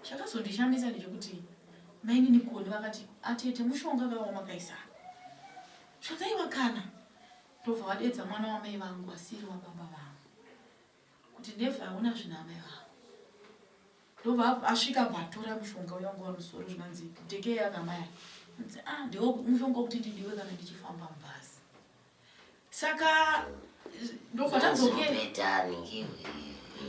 Chakazondishamisa ndechekuti mainini Koni vakati atete mushonga ka wamakaisa apa. Zvanzi aiwa kana ndobva vadedza mwana wamai vangu asiri wababa vangu kuti never hauna zvina amai vangu. Ndobva asvika bva atora mushonga uya wanga uri musoro zvikanzi tekei akamaya. Nzi ah ndiwo mushonga wekuti ndidiwe kana ndichifamba mubhazi. Saka ndobva tadzokera.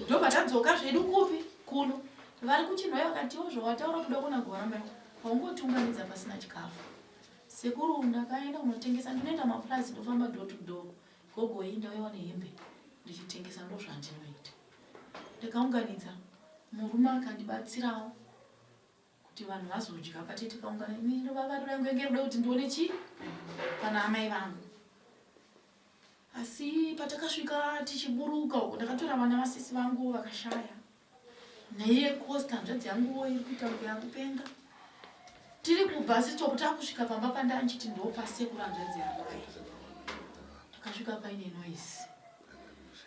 Ndobva tadzoka zvedu kupi kuno. Vari kuchinhoyi vakatiwo zvawataura kuda kuona guva ramai waungotungamidza pasina chikafu. Sekuru ndakaenda kunotengesa ndinoenda mapurazi ndofamba door to door. Gogo iyi ndauyawo nehembe ndichitengesa ndozvandinoita. Ndakaunganidza murume akandibatsirawo kuti vanhu vazodya pate tikaungana ini ndovavariro yangu yange irikuda kuti ndione chii pana amai vangu asi patakasvika tichiburuka uko ndakatora vana vasisi vangu vakashaya naiye costa hanzvadzi yanguwo iri kuita kunge yakupenga tiri kubhasi stop takusvika pamba pandanchiti ndopasekuru hanzvadzi yamai takasvika paine noise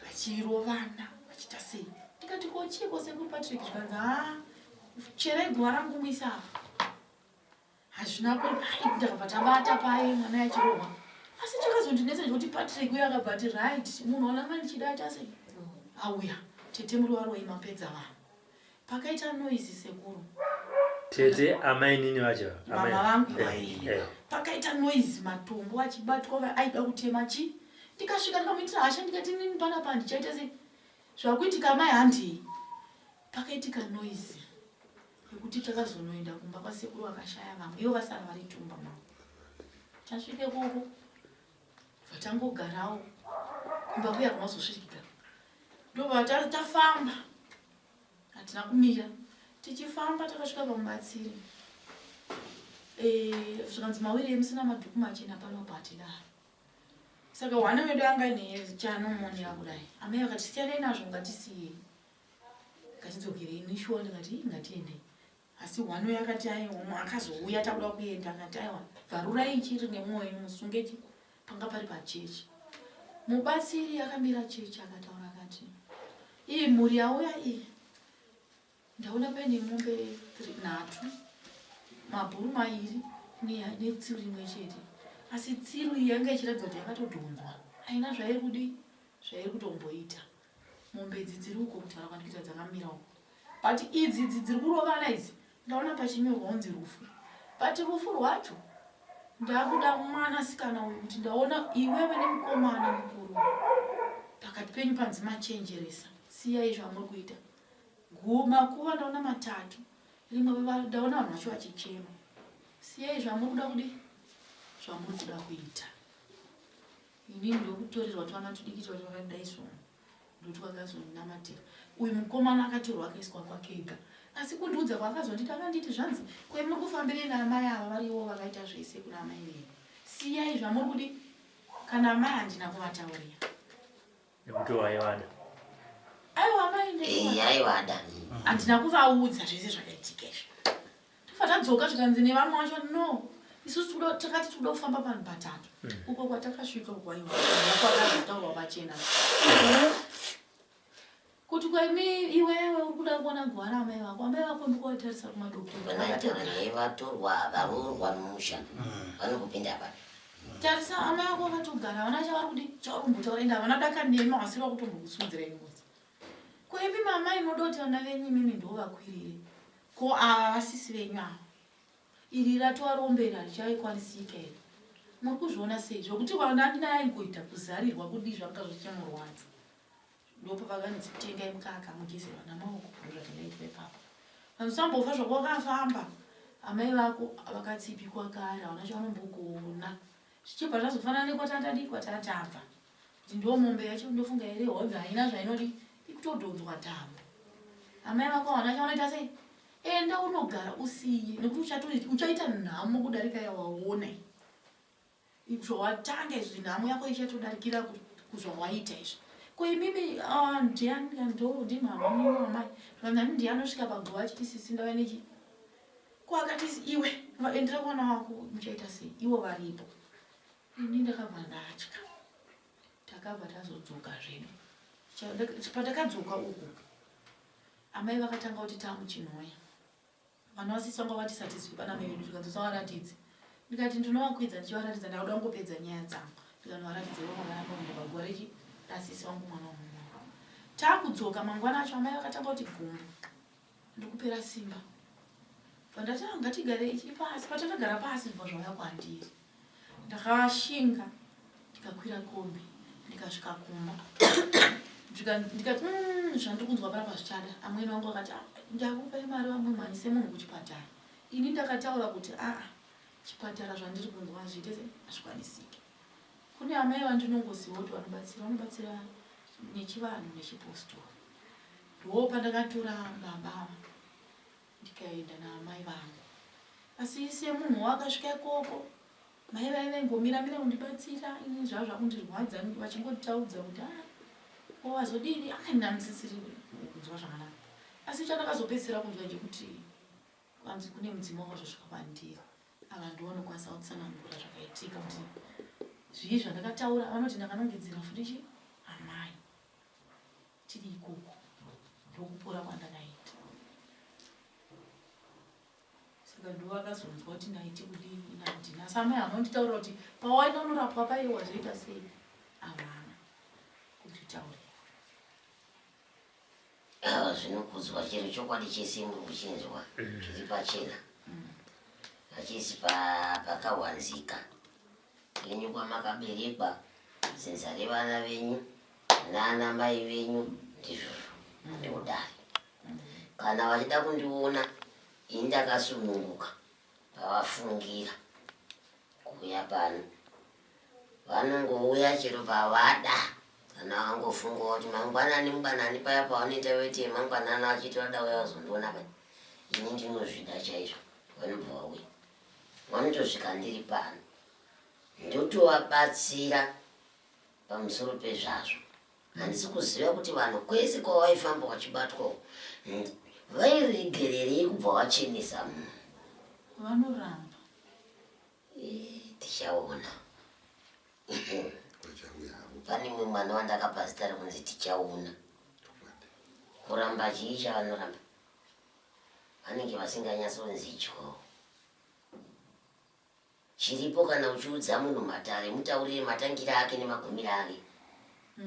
vachirovana vachiita sei ndikati ko chiiko sekuru patrick zvikanzi haa cherai guva rangu muisa apa hazvina ndakabva tabata paye mwana yachirohwa asi chakazondinetsa ndechekuti patrick uye akabva ati right munhu wananga ndichida aita sei auya tete muri varoyi mapedza vanhu pakaita noise sekuru. Tete amainini vacho. Mama vangu. Eh, eh. Pakaita noise matombo achibatwa aida kutema chi. Ndikasvika ndikamuitira hasha ndikati nini panapa handichaita sei. Zvakuitika amai handei. Pakaitika noise yekuti takazonoenda kumba kwasekuru vakashaya vamwe ivo vasara vari tumba mavo. Tasvike koko vatangogarawo kumba kuya kunozosvikika ndobva tafamba hatina kumira tichifamba takasvika pamubatsiri eh, zvikanzi mawiri emusina madhuku machena pano patidaro saka hwana wedu anga ine chaanomonera kudai amai vakati siyanai nazvo ngatisiyei ngatidzokerei nishuwa ndikati ngatiendei asi hwani uyo akati aiwa akazouya takuda kuenda akati aiwa bvarurai chiri nemwoyo wenyu musunge chi panga pari pachechi mubatsiri akamira chechi akataura akati iyi mhuri yauya iyi ndaona paine mombe nhatu mabhuru mairi netsiru imwe chete asi tsiru iyi yanga ichiratidza kuti yakatodhonzwa haina zvairi kudii zvairi kutomboita Mombe idzi dziri uko kutaura kwandikuita dzakamira uko. But idzi idzi dziri kurovana idzi ndaona pachinyorwa unzi rufu. But rufu rwacho ndakuda mwana sikana uyu kuti ndaona iwewe nemukomana mukuru pakati penyu panzi machenjeresa. Siyai zvamuri kuita. Makuva ndaona matatu. Rimwe ndaona vanhu vacho vachichema. Siyai zvamuri kuda kudii? Zvamuri kuda kuita. Inini ndokutorerwa twana tudiki twacho twakadai so ndotwakazondinamatira. Uyu mukomana akatorwa akaiswa kwake ega. Asi kundiudza kwaakazonditi akanditi zvanzi ko muri kufambirei naamai ava varivo vakaita zvese kuna amai venyu. Siyai zvamuri kudi kana amai handina kuvataurira. Nekuti waivada. Aiwa amai ndaiva. Aivada. Handina kuvaudza zvese zvakaitika izvi. Tofa tadzoka zvikanzi nevamwe vacho no isusu takati tikuda kufamba panhu patatu mm. uko kwatakasvika uko aiwa kwakazotaurwa pachena kuti kwaimi iwewe uri kuda kuona gwara amai vako amai vako ndikuvatarisa kumadoktovatorwa varoorwa mumusha mm. vanokupinda papi tarisa amai vako vakatogara havana chavari kudi chavari kumbotaura ende havana daka nema vasiri vakutombokusunzira ingozi ko imi mamai moda kuti vana venyu imimi ndovakwirire Ko ava vasisi venyu ava iri ratova rombe iri harichaikwanisika here muri kuzviona sei zvekuti vana aingoita kuzarirwa kudii zvanga zvichimurwadza ndopavakanzi tengai mukaka mugeze vana maoko ndozvatakaitwa ipapo vanhu sambofa zvako wakafamba amai vako vakatsipikwa kare havana chavanombogona zvichibva zvazofanana nekwatatadii kwatatabva Kuti ndiwo mombe yacho ndofunga here honzi haina zvainodi ikutodhonzwa tambo. Amai vako havana chavanoita sei? Enda unogara usiye nekuti uchaita nhamo kudarika yawaona iyi. Zvawatanga izvi nhamo yako ichatodarikira kuzvawaita izvi. Ko imimi ah, ndiani ndo ndimama mimi amai. Zvikanzi ani ndiye anosvika paguva achiti sisi ndauya nechi. Ko akati iwe endera kwana wako muchaita sei? Ivo varipo. Ini ndakabva ndatya. Takabva tazodzoka zvedu. Patakadzoka uku amai vakatanga kuti tamuchinhoya. Vana vasisi vanga vati satizwi pana mai vedu zvikanzi usavaratidze. Ndikati ndinovakwidza ndichivaratidza ndakuda kungopedza nyaya dzangu. Ndikanovaratidza ivo vakaramba kuenda paguva rechi rasisi vangu mwana wamumwe. Takudzoka mangwana acho amai vakatanga kuti gumbo. Ndikupera simba. Pandati ah, ngatigare ichi pasi patakagara pasi zvibva zvauya kwandiri. Ndakashinga ndikakwira kombi ndikasvika kumba ndikati mm, zvandiri kunzwa panapa zvichada amwene wangu akati ah, ndakupai mari vamwe mhanyise munhu kuchipatara ini ndakataura kuti aa ah, chipatara zvandiri kunzwa hazviite se hazvikwanisike kune amai vandinongoziva kuti vanobatsira vanobatsira nechivanhu nechipostori ndoo pandakatora baba ava ndikaenda naamai vangu asi semunhu wakasvika ikoko mai vaive vaingomira mira kundibatsira ini zvava zvakundirwadza vachingotaudza kuti ah ko wazodini ah ini handisisiri kunzwa zvakanaka asi chandakazopedzisira kunzwa ndechekuti kwanzi kune mudzimu wakazosvika kwandiri ava ndiwo vanokwanisa kutsanangura zvakaitika kuti zvii zvandakataura vanoti ndakanongedzera futi chi amai tiri ikoko ndokupora kwandakaita saka ndiwo akazonzwa kuti ndaiti kudii inandini asi amai vanonditaurira kuti pawaenda unorapwa paye wazoita sei havana kunditaurira. Awa zvinokudzwa chero chokwadi chese muri kuchinzwa chiri pachena hachisi pakahwanzika venyu kwamakaberekwa dzinza revana venyu nana mai venyu ndizvozvo ndodari kana vachida kundiona ini ndakasununguka pavafungira kuuya pano vanongouya chero pavada kana vangofungawo kuti mangwanani mangwanani paya pavanoita vete yemangwanani vachiti vada uya vazondiona pa ini ndinozvida chaizvo vanobva vauya vanotosvika ndiri pano ndotovabatsira pamusoro pezvazvo Handisi kuziva kuti vanhu kwese kwavaifamba vachibatwa uku vairegererei kubva vachenesa munhu. Vanoramba. Eh, tichaona. Pane mumwe mwana wandakapa zita rekunzi Tichaona. Kuramba chii chavanoramba? Vanenge vasinganyatsonzi tyoo. Chiripo kana uchiudza munhu matare mutaurire matangire ake nemagumire ake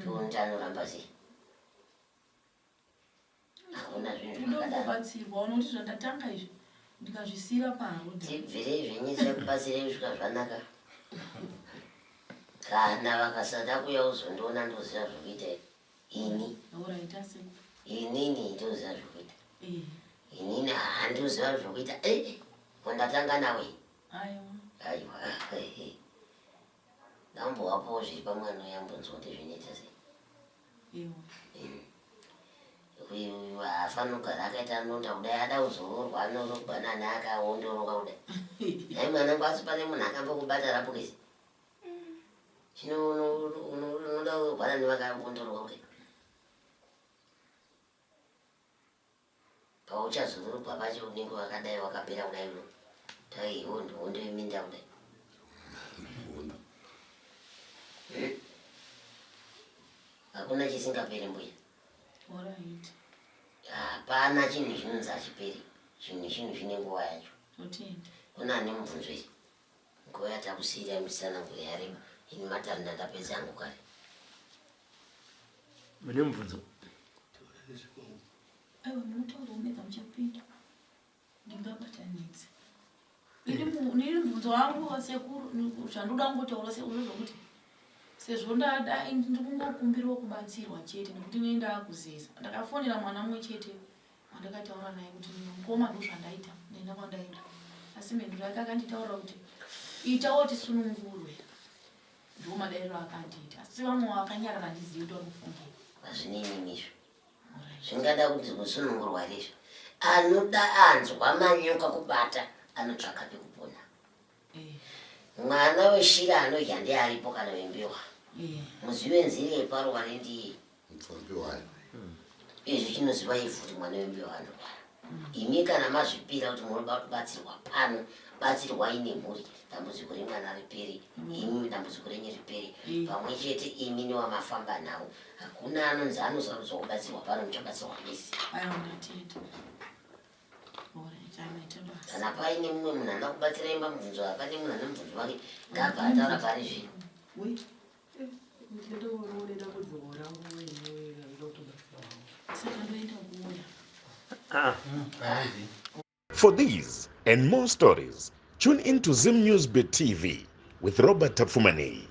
toona kuti anoramba sei. Hakuna zvinhu zvakadaro. Ndokubatsirwa unoti zvandatanga izvi ndikazvisiira paroad. Tibvirei zvenyu tichakubatsirei kusvika zvanaka. Kana vakasada kuuya kuzondiona ndoziva zvekuita ini. Inini ndoziva zvekuita. Inini handiziva zvekuita. Eh, ko ndatanga nawe. Aiwa. Aiwa. Ndambowapowo zviri pamwana uya ambonzwa kuti zvinoita sei. Iwe. Uyu haafaniri kugara akaita nonda kudai ada kuzoroorwa anoroorwa nani akaondoroka kudai. Nhai mwanangu asi pane munhu akambokubata rapokisi? Zvino unoda kuroorwa nani vakaondoroka kudai? Pauchazororwa pacho unenge wakadai wakapera kudai uno. Tai hondo hondo yeminda kudai. Hmm? Hakuna chisingaperi mbuya. Alright. Hapana chinhu chinonzi hachiperi. Chinhu chinhu chine nguva yacho. Totenda. Kuna ane mubvunzo here? Nguva yatakusiira mitsananguro yareba. Ini matare ndandapedza hangu kare. Mune mubvunzo? Aiwa munotaura mega muchapinda. Ndingabatanidze. Ini mubvunzo wangu sekuru zvandoda kungotaura sekuru zvokuti sezvo ndada ndikungokumbirawo kubatsirwa chete nekuti nei ndakuzeza. Ndakafonera mwana mumwe chete wandakataura naye kuti mukoma ndozvandaita ndaenda kwandaenda asi mhinduro yake akanditaurira kuti itawo tisunungurwe ndiwo madairiro akandiita asi vamwe vakanyarara handizivi kuti vari kufungei hazvinei nemi izvo zvingada kuti kusunungurwa here izvo anoda anzwa manyoka kubata anotsvaka pekupona eh. mwana weshira anodya ndiye aripo kana wembewa eh. muzivi wenzira yeparuwa rendiye Mupfambi wayo. Izvi chinoziva ivhu kuti mwana wembewa anorwara. Imi kana mazvipira kuti munoda kubatsirwa pano, batsirwai nemhuri, dambudziko remwana ripere, imi dambudziko renyu ripere, pamwe chete imi newamafamba nawo. Hakuna anonzi anosarudzwa kubatsirwa pano, muchabatsirwa mese. Aiwa ndatenda. Alright, amaita basa. Kana paine mumwe munhu anoda kubatsira imba mubvunzo, pane munhu ane mubvunzo wake, ngaabva ataura pari zvino. Wait. For these and more stories, tune in to Zim News Bit TV with Robert Tafumani.